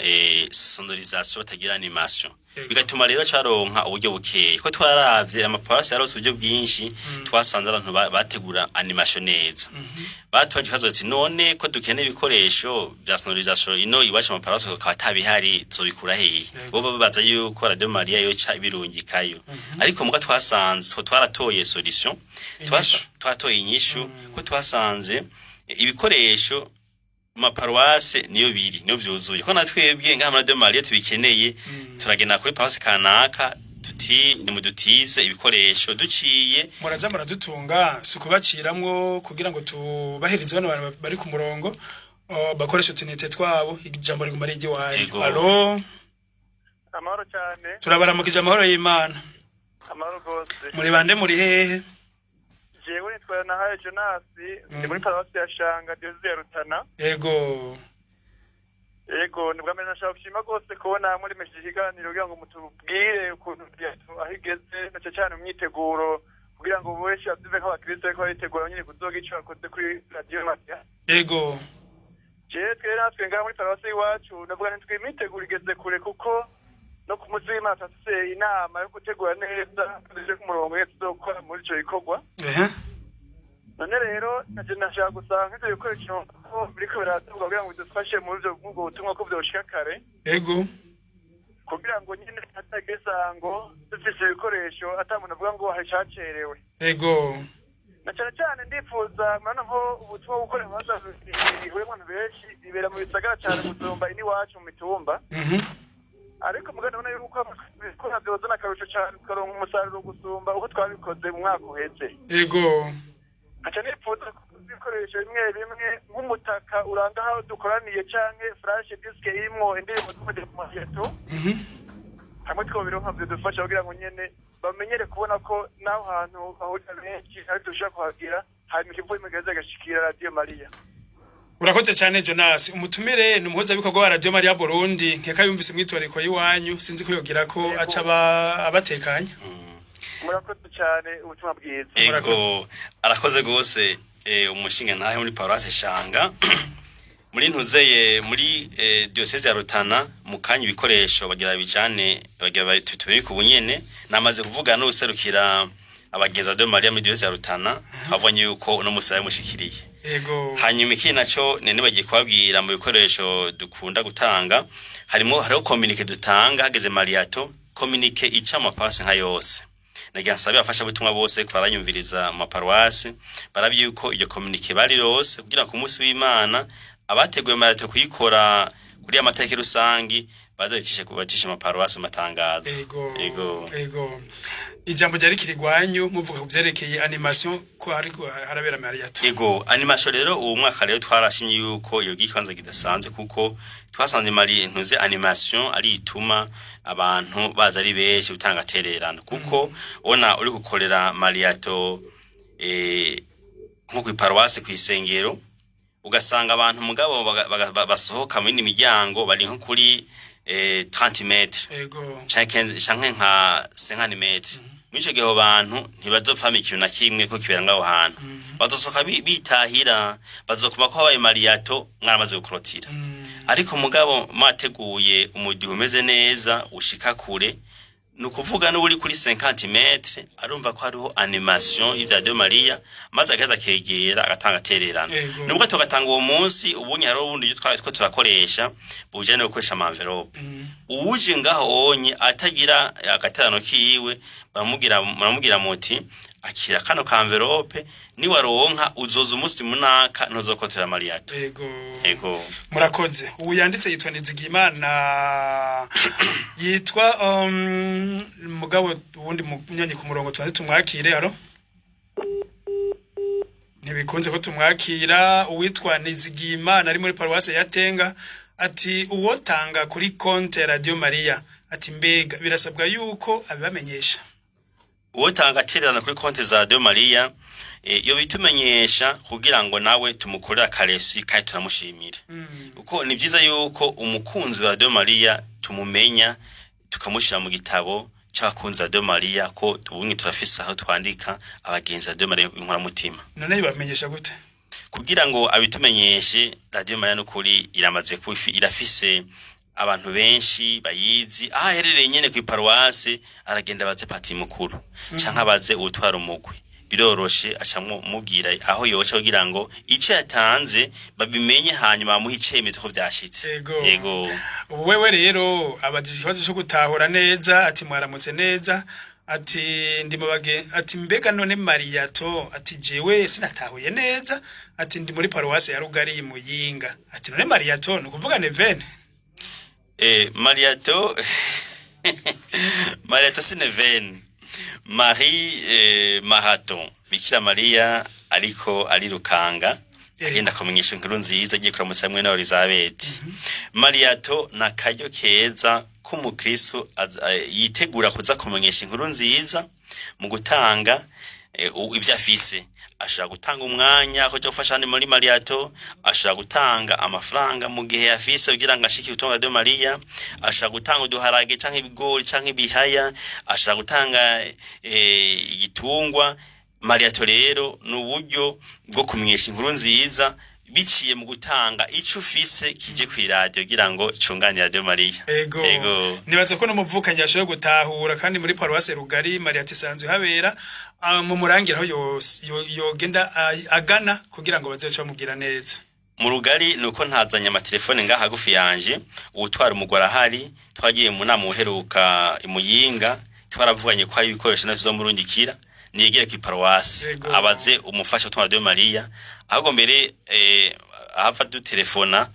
sonorisation, batagira animation. Bigatuma rero caronka uburyo bukeye ko twaravye amaparuwasi yaronse uburyo bwinshi. Twasanze abantu bategura animation neza. Batubaje ikibazo ati: "None ko dukeneye ibikoresho vya sonorisation ino iwacu mu maparuwasi kakaba atabihari, tuzobikura hehe?" Bo babaza yuko Radio Maria yoca ibirungikayo, ariko muga twasanze twaratoye solution. Inyishu. Twatoye inyishu ko twasanze ibikoresho mu maparuwase niyo biri, niyo vyuzuye, ko natwebwe ngaha muri Radio Maria tubikeneye, turagenda kuri paruwase kanaka tuti: "Nimudutize ibikoresho duciye." Muraza muradutunga, si ukubaciramwo kugira ngo tubahirize bano bantu bari ku murongo, bakoresha utunite twabo, ijambo riguma ari iry'iwanyu. Alo? Amahoro cyane. Turabaramukije, amahoro y'Imana. Amahoro rwose. Muri bande, muri hehe? Jewe nitwa Nahaye Jonasi, ndi muri paruwasi ya Shanga, diyoseze ya Rutana. Yego, ni bwa mbere nashaka gushima rwose kubona muremesheje ikiganiro kugira ngo mutubwire ukuntu aho igeze, na cyane cyane mu myiteguro, kugira ngo benshi babyumve nk'abakristo bariko baritegura nyine kuzoga ico bakoze kuri Radiyo Mariya. Jewe twe natwe ngaha muri paruwasi y'iwacu ndavuga nti twimiteguro igeze kure, kuko no ku munsi w'Imana turafise inama yo gutegura neza tuje ku murongo iyo tuzokora muri ico gikorwa. None rero naje nashaka gusanga nk'ivyo bikoresho ko biriko birategurwa kugira ngo bidufashe muri ivyo ubwo butumwa ko vyoshika kare, kugira ngo nyine hatagira isango dufise ibikoresho, ata muntu avuga ngo hari icacerewe. Na cyane cyane ndifuza murabona nko ubutumwa bwo gukora ibibanza bihuriyemo abantu benshi bibera mu bisagara cyane gusumba iniwacu mu mitumba. Ariko mugabo ndabona yuko ibikora byozana akarusho cyane, tukaronka umusaruro gusumba uko twabikoze mu mwaka uheze. Nkaca nifuza ko ibikoresho bimwe bimwe nk'umutaka uranga aho dukoraniye canke flash disk irimwo indirimbo z'umudemayeto, hamwe twobironka vyodufasha kugira ngo nyene bamenyere kubona ko n'aho hantu hahurira benshi ari dushobora kuhagira, hanyuma ikivuye imigezi agashikira Radiyo Mariya. Urakoze cyane, Jonas. Umutumire ni umuhuzabikorwa wa Radio Maria Burundi, nkeka yumvise imwitoreko y'iwanyu, sinzi ko yogira ko aca abatekanya. Murakoze cyane, ubutumwa bwiza. Ego, arakoze gose. Umushinga ntahe muri paruwasi Shanga muri ntuzeye muri diocese ya Rutana, mu kanya ibikoresho bagira bijane, bagira tubike ubunyene. Namaze kuvuga n'userukira abagenzi de Maria muri diocese ya Rutana, twavanye yuko uno musi yamushikiriye. Hanyuma ikindi naco nene bagiye kubabwira, mu bikoresho dukunda gutanga hariho communiqué dutanga hageze marathon, communiqué ica mu maparuwasi nka yose. Nagira nsabe abafashabutumwa bose ko baranyumviriza mu maparuwasi barabye yuko iryo communiqué bari rose, kugira ngo ku munsi w'Imana abateguye marathon kuyikora kuri ya matariki rusangi bazabicishe kubacisha amaparuwasi mu matangazo. Ego. Ijambo ryari kirigwanyu, muvuga ku vyerekeye animation ko hariko harabera marathon. Ego, animation rero uwo mwaka rero twarashimye yuko iyo gikanza kidasanzwe, kuko twasanze mari ntuze animation ari ituma abantu baza ari benshi gutanga tererano, kuko ubona uri gukorera marathon nko ku paruwase kw'isengero, ugasanga abantu mugabo basohoka mu yindi miryango bari nko kuri 30 metres canke 15 canke nka 50 metres. Muri ico gihe abo bantu ntibazopfama ikintu na kimwe ko kibera ngaho hantu, bazosohoka bitahira, bazokuma ko habaye marathon mwaramaze gukorotira. Ariko mugabo mwateguye umudiho umeze neza ushika kure. Ni ukuvuga n'uri kuri 50 mètres arumva ko hariho animation y'ivya Radio Maria, maze agaza akegera agatanga atererano. Nubwo tugatanga uwo munsi, ubunye hariho ubundi buryo twari two turakoresha bujanye no gukoresha ama enveloppe. Uwuje ngaho onye atagira agaterano kiwe, baramubwira muti: "Akira kano ka enveloppe, niwaronka uzoza umunsi munaka, ntuzokotera mariathon." Ego. Murakoze. Ubu yanditse yitwa Nizigimana, yitwa mugabo ubundi munyonyi ku murongo, tubanze tumwakire. Aro ntibikunze ko tumwakira. Uwitwa Nizigimana ari muri paruwase ya Tenga, ati: "Uwotanga kuri konte ya Radio Maria," ati, "mbega birasabwa yuko abibamenyesha?" Uwotanga atererana kuri konti za Radio Maria, yo bitumenyesha kugira ngo nawe tumukorere akaresi kandi tunamushimire, kuko ni byiza yuko umukunzi wa Radio Maria tumumenya, tukamushyira mu gitabo c'abakunzi ba Radio Maria, ko ubunye turafise aho twandika abagenzi ba Radio Maria inkoramutima. None bibamenyesha gute? Kugira ngo abitumenyeshe, Radio Maria n'ukuri iramaze kuba irafise abantu benshi bayizi. Aho aherereye nyene kw'i paruwase, aragenda abaze patiri mukuru canke abaze uwutwara umugwi, biroroshe, acamwo mubwira aho yoca kugira ngo ico yatanze babimenye, hanyuma bamuhe icemezo ko vyashitse. Yego. Ubu wewe rero abajije ikibazo cyo gutahura neza, ati: "Mwaramutse neza," ati, "ndi mu bage," ati, "mbega none mariathon," ati, "jewe sinatahuye neza," ati, "ndi muri paruwase ya Rugari Muyinga," ati, "none mariathon ni ukuvuga neuvaine?" Mariathon si neuvaine. Marie marathon, Bikira Maria ariko arirukanga agenda kumenyesha inkuru nziza, agiye kuramutsa hamwe na Elizabeth. Mariathon na karyo keza k'umukristo yitegura kuza kumenyesha inkuru nziza mu gutanga ibyo afise. Ashobora gutanga umwanya kuja gufasha abandi muri mariathon, ashobora gutanga amafaranga mu gihe yafise kugira ngo ashike ubutumwa bwa Mariya, ashobora gutanga uduharage canke ibigori canke ibihaya, ashobora gutanga igitungwa. Mariathon rero ni uburyo bwo kumenyesha inkuru nziza biciye mu gutanga ico ufise kije kw'iradiyo kugira ngo cunganire Radio Mariya. Ego. Ego. Nibaza ko n'umuvukanyi yashoboye gutahura, kandi muri paruwase Rugari mariathon isanzwe habera. Mu murangira aho yogenda agana kugira ngo bazoce bamubwira neza. Mu Rugari nuko ntazanye amatelefone ngaha hagufi yanje. Uwutwara umugore ahari, twagiye mu nama uheruka imuyinga, twaravuganye ko hari ibikoresho navyo murungikira. Niyegere ku paruwasi, abaze umufasha utwara Radio Maria. Ahubwo mbere ahava dutelefona,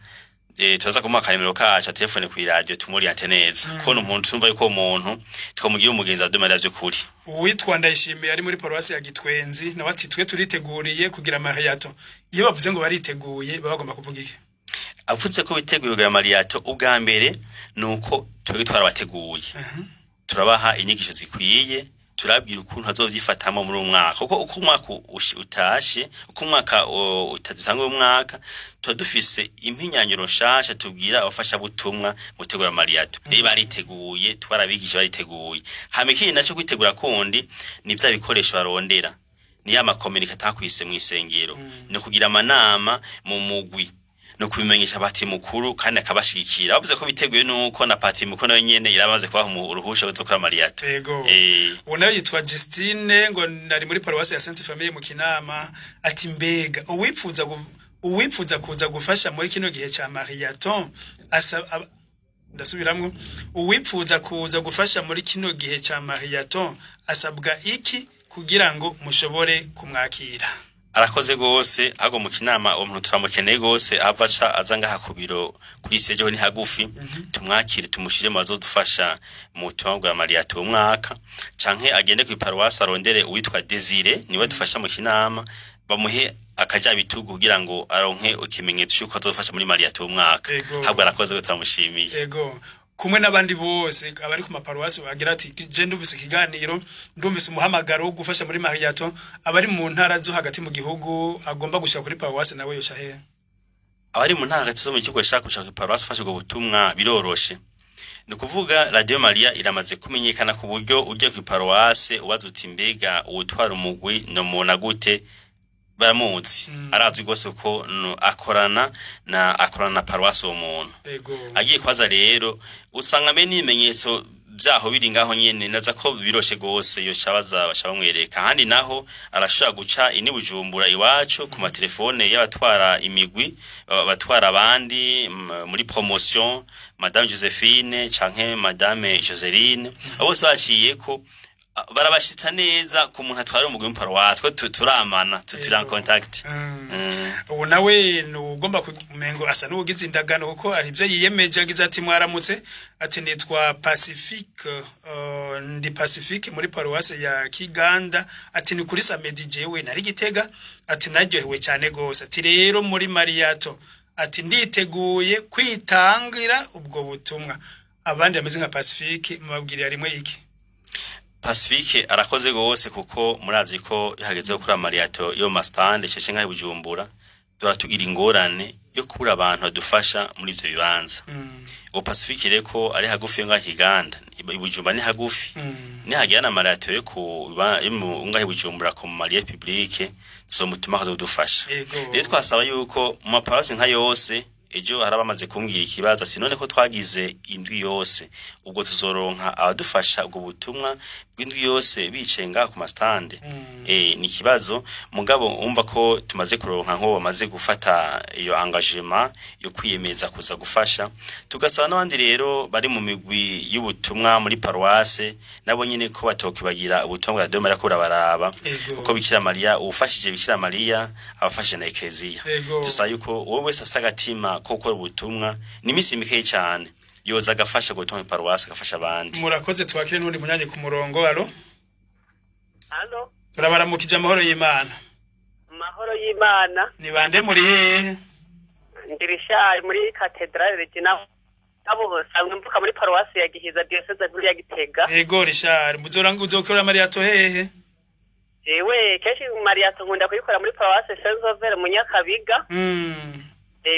turaza kumuha akanimero kacu, telefone ku radio, tumuriante neza, kuko ni umuntu tumva yuko uwo muntu twamugira umugenzi wa Radio Maria vy'ukuri. Uwitwa Ndayishimiye ari muri paruwasi ya Gitwenzi nawe ati: "Twe turiteguriye kugira mariathon." Iyo bavuze ngo bariteguye, baba bagomba kuvuga iki? Avuze ko biteguye kugira mariathon, ubwa mbere ni uko twebwe twarabateguye, turabaha inyigisho zikwiye, turabwira ukuntu azovyifatamo muri uwo mwaka, kuko uko umwaka utashe, uko umwaka utanguye umwaka, tuba dufise impinyanyuro nshasha tubwira abafashabutumwa mu gutegura mariathon. Rero bariteguye, twarabigisha, bariteguye. Hama ikindi naco kwitegura kundi ni vya bikoresho barondera, ni ya makominika atakwise mw'isengero, ni kugira amanama mu mugwi, no kubimenyesha patiri mukuru kandi akabashigikira. Bavuze ko biteguye nuko na patiri mukuru nawe nyene yaramaze kubaha uruhusha rwo gukora mariathon. Uwo nawe yitwa Justine, ngo nari muri paruwasi ya Sainte Famille mu Kinama, ati: "Mbega uwipfuza kuza gufasha muri kino gihe ca mariathon ndasubiramwo, uwipfuza kuza gufasha muri kino gihe ca mariathon asabwa iki kugira ngo mushobore kumwakira?" Arakoze gose. Ahubwo mu Kinama uwo muntu turamukeneye gose, ava aca aza ngaha ku biro kuri sejeho, ni hagufi, tumwakire, tumushire mu bazodufasha mu butumwa bwa mariathon uwo mwaka, canke agende ku paruwasi arondere uwitwa Desire, niwe dufasha mu Kinama, bamuhe akajabitugu kugira ngo aronke ikimenyetso c'uko azofasha muri mariathon uwo mwaka. Ahubwo arakoze ko turamushimiye. Ego, kumwe n'abandi bose abari ku maparuwasi bagira ati: "Je ndumvise ikiganiro, ndumvise umuhamagaro wo gufasha muri mariathon." Abari mu ntara zo hagati mu gihugu agomba gushika kuri paruwasi nawe yoca hehe? Abari mu ntara hagati zo mu gihugu bashaka gushaka iparuwasi ufashe ubwo butumwa, biroroshe. Ni ukuvuga Radio Maria iramaze kumenyekana ku buryo ugiye ku iparuwase ubaza uti: "Mbega uwutwara umugwi nomubona gute?" Baramuzi, arazwi rwose, kuko akorana na paruwasi uwo muntu. Agiye kubaza rero, usanga mbere n'ibimenyetso. vyaho biri ngaho nyene, naza ko biroshe gose, yoca baza baca bamwereka. Ahandi naho arashobora guca ini Bujumbura iwacu ku matelefone y'abatwara imigwi, abatwara abandi muri promotion, Madame Josephine canke Madame Joseline, abo bose baciyeko barabashitsa neza ku muntu atwara umugwi w'iparuwasi, ko turamana, turi en contact. Ubu nawe ugomba kumengo asa n'ugize indagano, kuko ari ibyo yiyemeje. Agize ati: "Mwaramutse", ati: "Nitwa Pacifique, ndi Pacifique muri paruwase ya Kiganda", ati: "Ni kuri samedi jewe nari Gitega", ati: "Naryohewe cyane gose", ati: "Rero muri Mariathon", ati: "Nditeguye kwitangira ubwo butumwa." Abandi bameze nka Pacifique mubabwirira rimwe iki? Pacifique arakoze gose, kuko murazi ko iyo hageze gukora Mariathon yo ma stand cece nka Bujumbura, duhora tugira ingorane yo kubura abantu badufasha muri ivyo bibanza. Uwo Pacifique rero ko ari hagufi yo ngaha Kiganda, i Bujumbura ni hagufi, nihagira na Mariathon yo ku yo mu ngaha i Bujumbura ku ma lieux publics, tuzomutuma akaza kudufasha. Rero twasaba yuko mu maparuwasi nka yose, ejo hari abamaze kumbwira ikibazo ati: "None ko twagize indwi yose, ubwo tuzoronka abadufasha ubwo butumwa bw'indwi yose bicaye ngaha ku ma stand?" Ni ikibazo, mugabo umva ko tumaze kuronka nko bamaze gufata iyo engagement yo kwiyemeza kuza gufasha, tugasaba n'abandi rero bari mu migwi y'ubutumwa muri paruwase, nabo nyene ko batokibagira ubutumwa bwa Radio Maria, ko burabaraba, kuko Bikira Mariya, uwufashije Bikira Mariya abafashije na Eklezia. Dusaba yuko uwo wese afise agatima ko gukora ubutumwa, ni iminsi mikeyi cane, yoza agafasha gutumwa paruwase, agafasha abandi. Murakoze. Twakire n'undi munyanyi ku murongo. Allô? Allô? Turabaramukije, amahoro y'Imana. Mahoro y'Imana. Ni bande, muri hehe? Ndirishari muri katedrale Regina, abo sanzwe mvuka muri paruwasi ya Gihiza, diyoseze nkuru ya Gitega. Ego Richard, muzoranga uzokora Mariathon hehe? Jewe kenshi Mariathon nkunda kuyikora muri paruwasi Saint Sauveur mu Nyakabiga.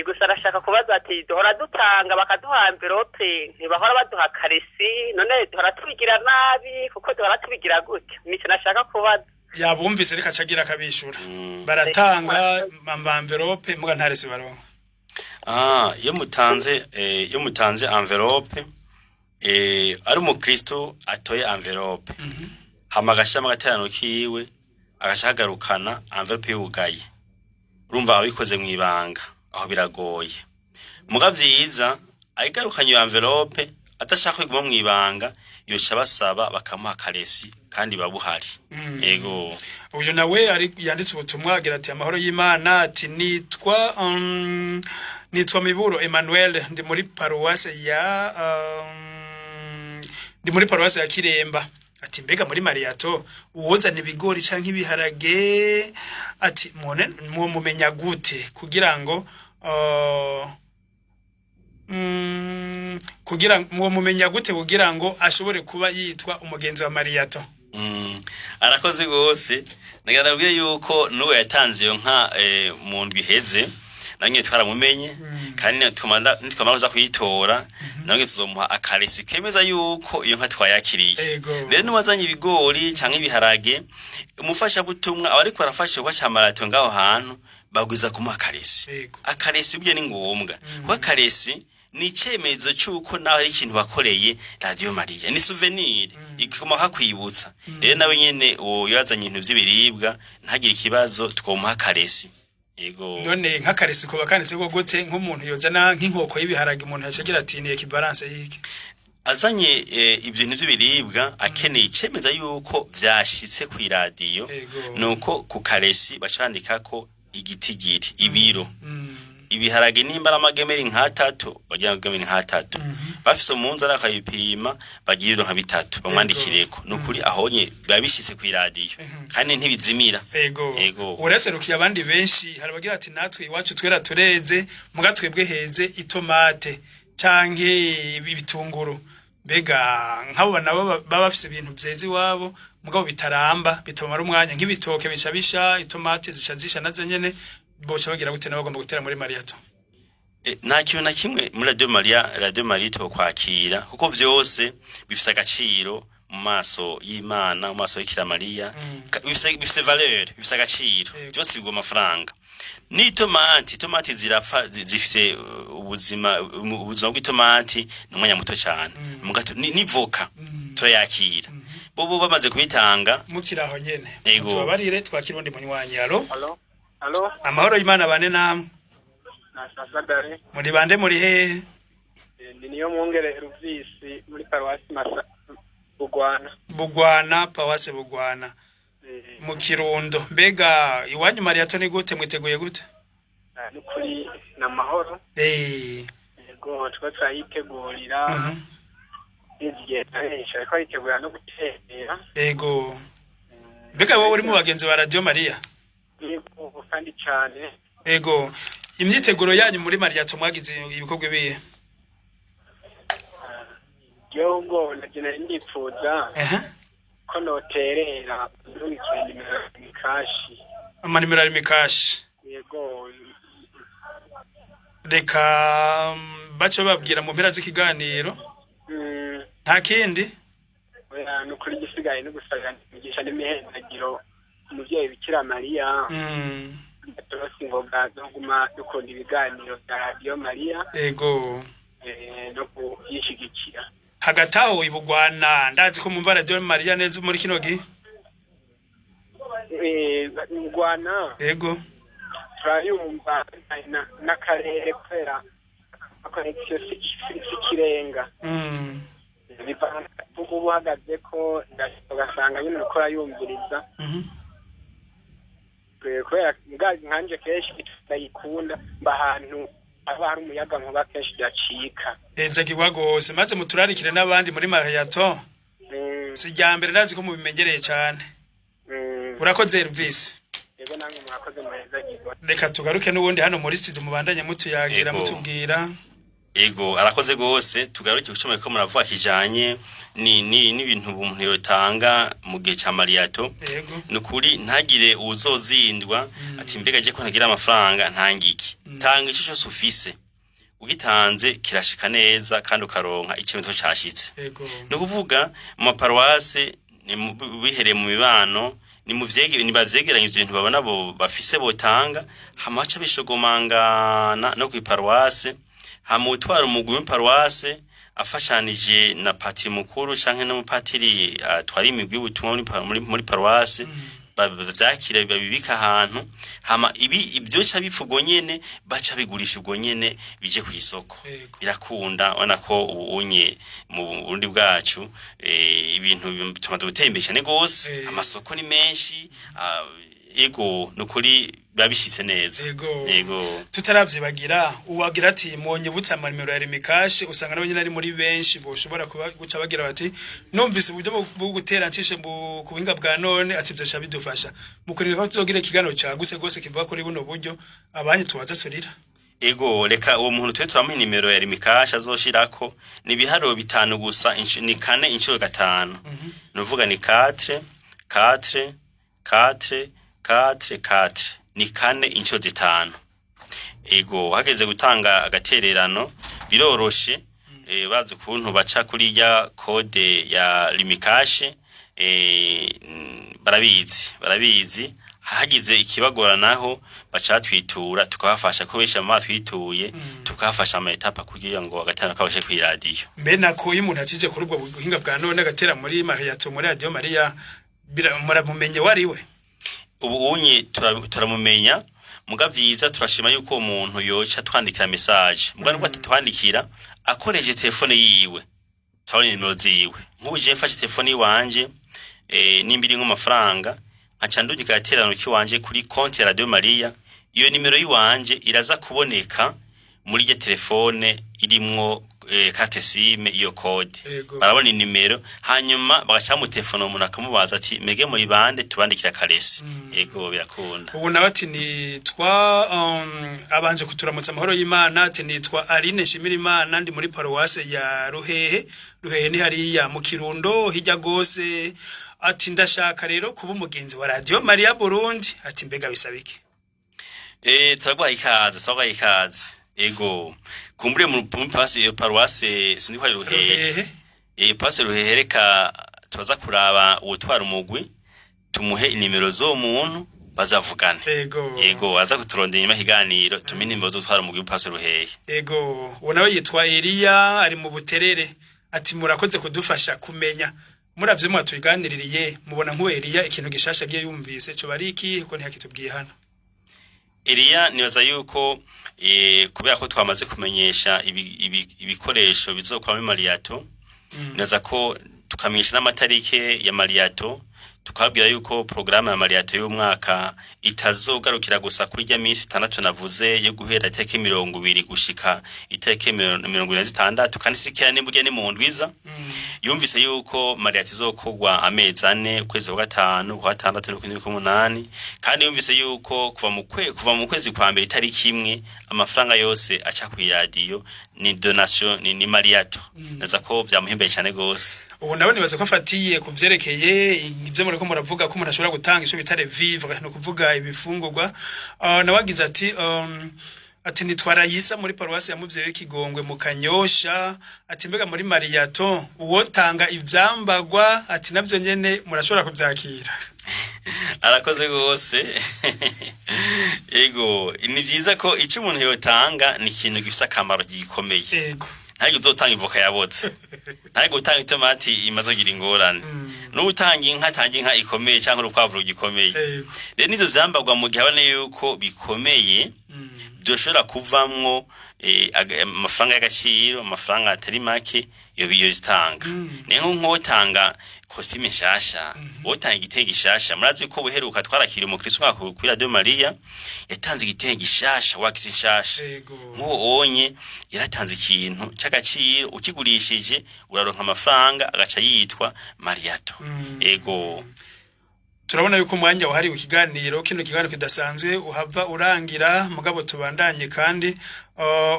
Gusa arashaka kubaza ati: duhora dutanga bakaduha enveloppe, ntibahora baduha ka reçu, none duhora tubigira nabi kuko duhora tubigira gutya? Nico nashaka kubaza. Yabumvise, reka acagira akabishura. Baratanga ama enveloppe, muga nta reçu baronka. Ah, iyo mutanze enveloppe, ari umukristo atoye enveloppe, hama agashiramo agaterano kiwe, agaca agarukana enveloppe yugaye, urumva abikoze mw'ibanga, aho biragoye. Muga vyiza ayigarukanye iyo enveloppe, adashaka kwiguma mw'ibanga, yoca basaba bakamuha ka reçu, kandi babuhari. Yego. Uyu nawe ari yanditse ubutumwa, agira ati: "Amahoro y'Imana", ati: "Nitwa Miburo Emmanuel, ndi muri paruwase ya Kiremba", ati: "Mbega muri Mariathon uwozana ibigori canke ibiharage", ati: "Mone mwo mumenya gute kugira mwo mumenya gute kugira ngo ashobore kuba yitwa umugenzi wa Mariathon?" Arakoze gose. Nagira nabwiye yuko n'uwo yatanze iyo nka mu ndwi iheze, nange twaramumenye, kandi nitwamara kuza kuyitora, nange tuzomuha aka reçu kemeza yuko iyo nka twayakiriye. Rero n'uwazanye ibigori canke ibiharage, umufashabutumwa aba ariko arafasha kuba ca Mariathon ngaho hantu, bagwiza kumuha aka reçu. Aka reçu burya ni ngombwa, kuko aka reçu ni icemezo c'uko nawe hari ikintu wakoreye Radio Maria, ni souvenir ikuma kakwibutsa. Rero nawe nyene uwo yazanye ibintu vy'ibiribwa ntagire ikibazo, twomuha aka reçu. Yego. None nk'aka reçu ko bakanditse ko gute? Nk'umuntu yozana nk'inkoko y'ibiharage, umuntu yashagira ati: "Ni équivalence y'iki?" Azanye ibintu vy'ibiribwa, akeneye icemeza yuko vyashitse kw'iradiyo, nuko ku ka reçu baca bandikako igitigiri, ibiro. Ibiharage nimba ari amagemeri nk'atatu, bagira amagemeri nk'atatu. Bafise umunzani akabipima, bagira ibiro nka bitatu, bamwandikireko. Nukuri ahonye biba bishitse kw'iradiyo, kandi ntibizimira. Ego. Uraserukiye abandi benshi. Hari abagira ati: "Natwe iwacu twera tureze, muga twebwe heze itomate canke ibitunguru." Mbega nk'abo nabo baba bafise ibintu vyeze iwabo, mugabo bitaramba, bitamara umwanya, nk'ibitoke bica bisha, itomate zica zisha nazo nyene, boca bagira gute nabo bagomba gutera muri Mariathon? Nta kintu na kimwe muri Radio Maria, Radio Maria itokwakira, kuko vyose bifise agaciro. Mu maso y'Imana, mu maso y'Ikira Mariya, bifise valeur, bifise agaciro. Yego. Byose bigwa amafaranga. N'itomati, itomati zirapfa, zifise ubuzima bw'itomati ni umwanya muto cyane. N'ivoka turayakira, bo bamaze kubitanga. Mukiri aho nyene, Yego. tubabarire, twakira undi munywanyi. Allo? Allo? Allo? Amahoro y'Imana bane namwe. Nasasagare. Muri bande, muri hehe? Ndi niyo mwongere Ruvisi muri paruwasi Masa Bugwana. Bugwana, paruwase Bugwana mu Kirundo. Mbega iwanyu marathon ni gute, mwiteguye gute? Nukuri ni amahoro. Yego, tuba turayitegurira igihe henshi, ariko yitegura no gutera. Ego, mbega wowe uri mu bagenzi ba Radio Maria? Yego, kandi cyane. Ego, imyiteguro yanyu muri marathon, mwagize ibikorwa bihe? Jewe ubwo naje nari ndipfuza ko noterera ndungikira nimero ya kashi. Amanimero ari mikashi? Yego. Reka bace bababwira mu mpera z'ikiganiro. Nta kindi? Oya, nukuri igisigaye no gusabira imigisha n'imihezagiro umuvyeyi Bikira Mariya. Turose ingoga zo kuguma dukunda ibiganiro bya Radiyo Mariya. No kuyishigikira. Hagati aho ibugwana, ndazi ko mumva Radio Maria neza muri kino gihe. Mugwana. Turayumva n'akarere kubera connexion si ikirenga. Bivana uba uhagaze ko ugasanga nyine uriko urayumviriza. Kubera nkanje kenshi ndayikunda, mba ahantu haba hari umuyaga nkuba kenshi udacika. Hezagirwa gose, maze muturarikire n'abandi muri marathon. Si irya mbere, ndazi ko mubimenyereye cane. Urakoze, Elvis. Yego, namwe murakoze, muhezagirwa. Reka tugaruke n'ubundi hano muri studio, mubandanye mutuyagira, mutubwira. Ego, arakoze gose. Tugaruke kucoma ko muravuga kijanye ni ni n'ibintu umuntu yotanga mu gihe ca marathon. Nukuri ntagire uzozindwa ati: "Mbega je ko ntagira amafaranga, ntangiki?" Tanga ico cyose ufise, ugitanze kirashika neza kandi ukaronka icyemezo cashitse. Ni ukuvuga mu maparuwase ni bihereye mu mibano, ni mu vyege, ni bavyegeranya ivyo bintu babona bo bafise botanga, hama baca bishogomangana no kw'iparuwase, hama utwara umugwi w'iparuwase afashanije na patiri mukuru canke n'umupatiri atwara imigwi y'ubutumwa muri paruwase, bavyakira, babibika ahantu, hama ibi ibyo ca bipfa ubwo nyene, baca bigurisha ubwo nyene, bije kw'isoko. Birakunda, ubona ko ubu unye mu Burundi bwacu ibintu tumaze gutera imbere cyane gose. Amasoko ni menshi. Ego, nukuri biba bishitse neza. Ego. Tutaravyibagira, uwagira ati: "Mwonyibutsa amanimero ya Lumicash", usanga nabo nyene ari muri benshi boshobora kuba guca bagira bati: "Numvise uburyo bwo gutera ncishe ku buhinga bwa none", ati ivyo bidufasha mu kurindira ko tuzogira ikiganiro caguse gose kivuga kuri buno buryo abanyi tubaza surira. Ego, reka uwo muntu twe turamuha nimero ya Lumicash azoshirako. Ni ibiharuro bitanu gusa, ni kane inshuro gatanu. Nuvuga ni 4 4 4 4 4, ni kane inshuro zitanu. Ego, hageze gutanga agatererano biroroshe, bazi ukuntu baca kuri rya code ya Lumicash, barabizi. Hagize ikibagora naho baca batwitura, tukabafasha, ko benshi bama batwituye, tukabafasha ama étapes kugira ngo agatanga kabashe kw'iradiyo. Mbe nako iyo umuntu acije kuri ubwo buhinga bwa none agatera muri marathon muri Radio Maria, muramumenye wariwe? Ubu unye turamumenya, muga vyiza turashima yuko uwo muntu yoca twandikira message, muga nubwo atatwandikira akoresheje telefone yiwe turabona nimero ziwe. Nk'ubu je mfashe telefone yiwanje, nimba irimwo amafaranga, nkaca ndungika agatererano kiwanje kuri konti ya Radio Maria, iyo nimero yiwanje iraza kuboneka muri iryo telefone irimwo carte SIM, iyo code. Barabona inimero, hanyuma bagaca mu telefone umuntu akamubaza ati: "Mege muri bande tubandikira akaresi?" Ego, birakunda. Ubu nawe ati nitwa abanje kuturamutsa amahoro y'Imana, ati: "Nitwa Aline Nshimira Imana, ndi muri paruwase ya Ruhehe." Ruhehe ni hariya mu Kirundo hirya gose. Ati: "Ndashaka rero kuba umugenzi wa Radio Maria Burundi." Ati: "Mbega bisaba iki?" Turaguhaye ikaze, turaguhaye ikaze. Ego, kumbure mu paruwase, sinzi ko ari Ruhehe. Ruhehe. Paruwase Ruhehe, reka. Turaza kuraba uwutwara umugwi, tumuhe inimero z'uwo muntu bazavugane. Yego, aza kuturondera inyuma y'ikiganiro, tumuhe inimero z'utwara umugwi w'Upasoro Ruhehe. Ego, uwo nawe yitwa Eliya, ari mu Buterere. Ati murakoze kudufasha kumenya. Muravye mwatuganiririye, mubona nk'uwo Eliya ikintu gishasha agiye yumvise co bari iki, ko ntiyakitubwiye hano? Eliya, nibaza yuko kubera ko twamaze kumenyesha ibikoresho bizokora muri Mariato, nibaza ko tukamenyesha n'amatarike ya Mariato, tukababwira yuko porogaramu ya Mariato y'umwaka itazogarukira gusa kuri rya minsi 6 navuze yo guhera itariki 20 gushika itariki 26, kandi sikira nimburya ni mu ndwiza. Yumvise yuko Mariato izokorwa amezi 4, ukwezi kwa gatanu, kwa gatandatu n'ukwezi k'umunani, kandi yumvise yuko kuva mu kwezi kwa mbere itariki 1 amafaranga yose aca ku iradiyo ni donation, ni Mariato. Naza ko byamuhimbeye cyane gose. Ubu nawe nibaza ko afatiye ku vyerekeye ibyo muriko muravuga ko umuntu ashobora gutanga ico bita vivre, ni ukuvuga ibifungurwa. Nawe agize ati ati nitwara Yisa muri paruwasi ya Muvyeyi w'Ikigongwe mu Kanyosha. Ati mbega muri Mariato uwotanga ivyambagwa, ati navyo nyene murashobora kuvyakira? Arakoze gose. Ego, ni vyiza ko ico umuntu yotanga ni ikintu gifise akamaro gikomeye. Ntabwo uzotanga ivoka yabotse, ntabwo utanga itomati imaze kugira ingorane, n'utanga inka atanga inka ikomeye cyangwa urukwavu rugikomeye. Rero n'ivyo vyambagwa, mu gihe abona yuko bikomeye, byoshobora kuvamwo amafaranga y'agaciro, amafaranga atari make, iyo zitanga. Ni nk'uwotanga kositime nshasha, wotanga igitenge gishasha. Murazi ko buheruka twarakira umukristo umwaka kuri Radio Maria yatanze igitenge gishasha, wakisi nshasha. Nk'uwo onye yaratanze ikintu c'agaciro, ukigurishije uraronka amafaranga agaca yitwa Mariato. Ego. Turabona yuko umwanya wahariwe ikiganiro, kino kiganiro kidasanzwe, uhava urangira, mugabo tubandanye. Kandi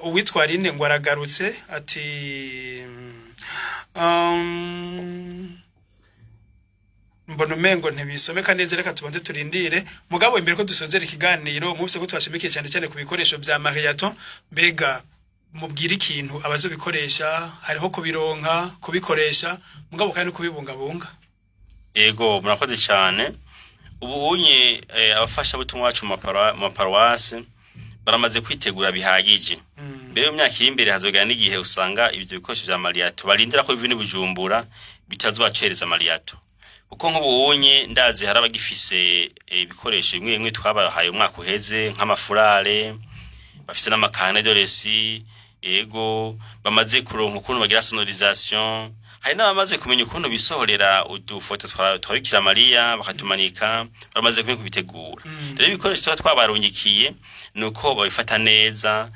uwitwa Aline ngo aragarutse, ati mbona umengo ntibisomeka neza, reka tubanze turindire. Mugabo imbere ko dusozera ikiganiro, mubise ko twashimikiye cyane cyane ku bikoresho bya Mariato, mbega mubwire ikintu abazobikoresha, hariho kubironka, kubikoresha, mugabo kandi no kubibungabunga. Ego, murakoze cyane. Ubu unye abafasha butumwa bacu mu maparuwasi baramaze kwitegura bihagije. Mbere mu myaka iri imbere hazogera n'igihe usanga ibyo bikoresho vya Mariato barindira ko biva i Bujumbura bitazobacereza Mariato, kuko nk'ubu unye ndazi hari abagifise ibikoresho bimwe bimwe twabahaye umwaka uheze, nk'amafurare, bafise n'ama carnet de reçu. Ego, bamaze kuronka ukuntu bagira sonorisation, hari n'abamaze kumenya ukuntu bisohorera udufoto twa Bikira Mariya bakatumanika, bamaze kumenya kubitegura. Rero ibikoresho tuba twabarungikiye nuko babifata neza,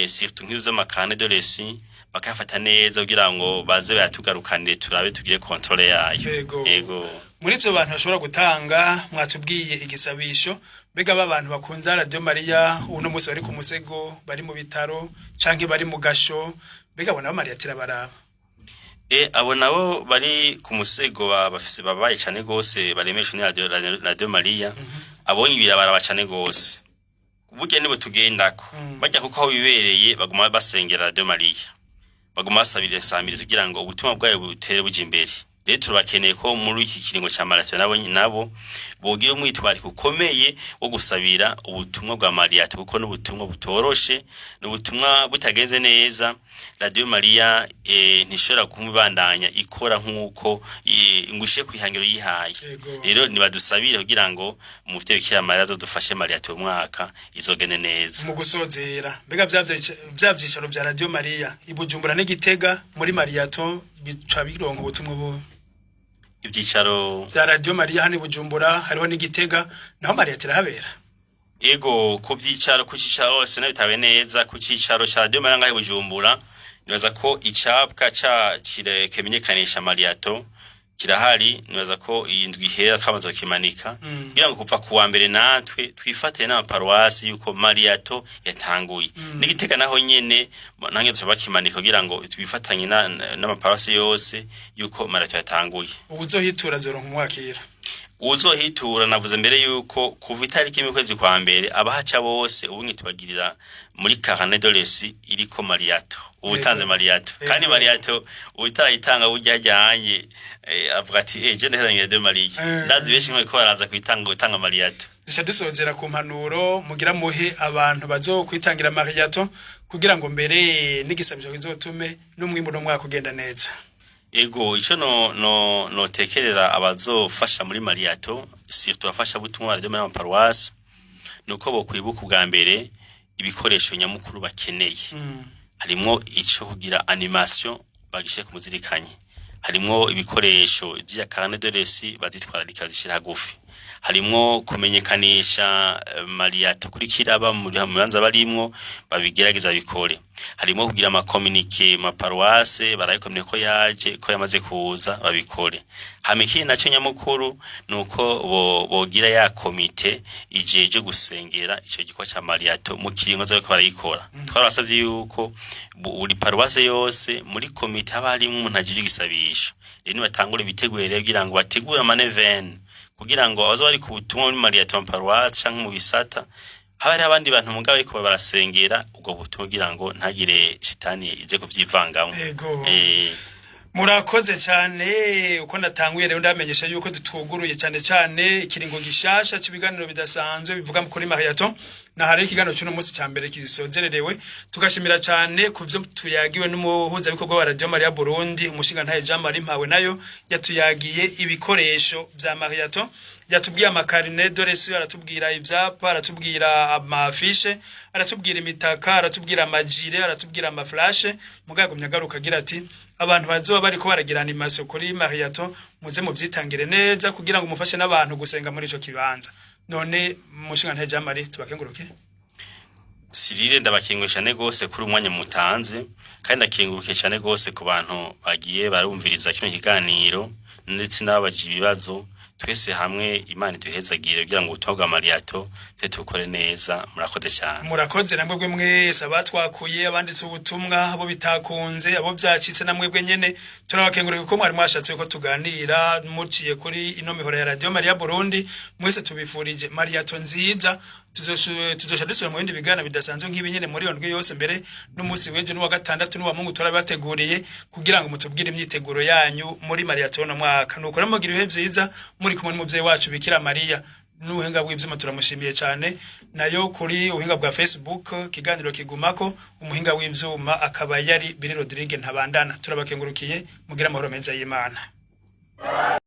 surtout nk'ivyo vy'ama carnet de reçu, bakayafata neza kugira ngo baze bayatugarukanire, turabe tugire contrôle yayo. Ego. Muri ivyo bantu bashobora gutanga, mwatubwiye igisabisho. Mbega ba bantu bakunze Radio Maria uno munsi bari ku musego, bari mu bitaro canke bari mu gasho, mbega bona Mariya tirabaraba? Abo nabo bari ku musego bafise babaye cane gose, baremeshwa ni Radio Maria. Abonye birabaraba cane gose, burya nibo tugendako. Bajya kuko aho bibereye baguma basengera Radio Maria, baguma basabira insamirizo kugira ngo ubutumwa bwayo butere buja imbere. Rero turabakeneye ko muri iki kiringo ca Mariato nabo bogira umwitwariko ukomeye wo gusabira ubutumwa bwa Mariato, kuko n'ubutumwa butoroshe, n'ubutumwa butagenze neza Radio Maria ntishobora kumubandanya ikora nk'uko ngushe kwihangiro yihaye. Rero nibadusabire kugira ngo umuvyeyi Bikira Mariya azodufashe Mariato uyu mwaka izogende neza. Mu gusozera, mbega vya vyicaro vya Radio Maria i Bujumbura n'Igitega muri Mariato bica bironka ubutumwa bubi? Ivyicaro vya Radio Maria hano i Bujumbura hariho n'Igitega, naho Mariato irahabera? Ego, ku vyicaro, ku cicaro sinabitawe neza, ku cicaro ca Radio Maria ngaho i Bujumbura, nibaza ko icapwa ca kimenyekanisha Mariato kirahari. Nibaza ko iyi ndwi ihera twamaze kukimanika, kugira ngo kuva ku wa mbere natwe twifatire n'amaparuwasi yuko Mariato yatanguye. N'Igitega naho nyene nange tuba bakimanika kugira ngo twifatanye n'amaparuwasi yose yuko Mariato yatanguye. Uwuzohitura azoronka umwakira. Uzohitura navuze mbere yuko kuva itariki imwe kwezi kwa mbere abahaca bose ubu tubagirira muri carnet de reçu iriko mariato, ubutanze mariato, kandi mariato utarayitanga burya ajyanye avuga ati je ndaheranye de Maria. Ndazi benshi nko baraza kuyitanga, gutanga mariato. Duca dusozera ku mpanuro mugira muhe abantu bazokwitangira mariato, kugira ngo mbere n'igisabisho kizotume n'umwimbu n'umwaka ugenda neza. Ego, ico no notekerera abazofasha muri mariato, surtout abafasha butumwa radio muri paroisse, nuko bokwibuka ubwa mbere ibikoresho nyamukuru bakeneye. Harimwo ico kugira animation, bagishe ku muzirikanyi, harimwo ibikoresho vya carnet de reçu, bazitwararika zishira hagufi, harimwo kumenyekanisha mariato kuri kiraba muri mu bibanza barimwo, babigerageza bikore, harimwo kugira ama communiqué ma paroisse barayikomeye ko yaje, ko yamaze kuza, babikore. Hama ikindi naco nyamukuru nuko bogira ya komite ijeje gusengera ico gikorwa ca mariato mu kiringo bariko barayikora. Twarabasavye yuko buri paroisse yose muri komite haba harimwo umuntu ajeje igisabisho. Rero nibatangure biteguye rero kugira ngo bategure ama neuvaines, kugira ngo abazoba bari ku butumwa muri mariato mu paroisse canke mu bisata, haba hariho abandi bantu mugabo ariko barasengera ubwo butumwa, kugira ngo ntagire shitani ize kuvyivangamwo. Ego. Murakoze cyane. Uko natanguye rero ndamenyesha yuko dutuguruye cyane cyane ikiringo gishasha c'ibiganiro bidasanzwe bivuga kuri mariato, na hari ikiganiro cy'uno munsi cya mbere kisozererewe. Tugashimira cyane ku byo tuyagiwe n'umuhuzabikorwa wa Radio Maria Burundi, umushingantahe Jean Marie Mpawe nayo, yatuyagiye ibikoresho vya mariato, yatubwiye ama carnet de reçu, aratubwira ivyapa, aratubwira ama affiches, aratubwira imitaka, aratubwira ama gilets, aratubwira ama flash. Mugagumya agaruka agira ati abantu bazoba bariko baragira animation kuri mariato, muze muvyitangire neza kugira ngo mufashe n'abantu gusenga muri ico kibanza. None mushingantahe Jean Marie, tubakenguruke. Sirire, ndabakengurukiye cyane gose kuri umwanya mutanze, kandi ndakengurukiye cyane gose ku bantu bagiye barumviriza kino kiganiro ndetse n'ababajije ibibazo. Twese hamwe Imana iduhezagire kugira ngo ubutumwa bwa mariato twe tubukore neza. Murakoze cyane. Murakoze na mwebwe mwese abatwakuye, abanditse ubutumwa, abo bitakunze, abo byacitse, na mwebwe nyene turabakengurira kuko mwari mwashatse ko tuganira muciye kuri ino mihora ya Radio Maria Burundi. Mwese tubifurije mariato nziza. Tuzosha dusubira mu bindi biganiro bidasanzwe nk'ibi nyene muri iyo ndwi yose, mbere n'umunsi w'ejo n'uwa gatandatu n'uwa Mungu turabateguriye kugira ngo mutubwire imyiteguro yanyu muri mariato no mwaka. Nuko rero mugira ibihe vyiza muri kumwe n'umuvyeyi wacu Bikira Mariya. N'ubuhinga bw'ivyuma turamushimiye cyane, nayo kuri ubuhinga bwa Facebook kiganiro kigumako, umuhinga w'ivyuma akaba yari Biri Rodrigue Ntabandana. Turabakengurukiye, mugira amahoro meza y'Imana.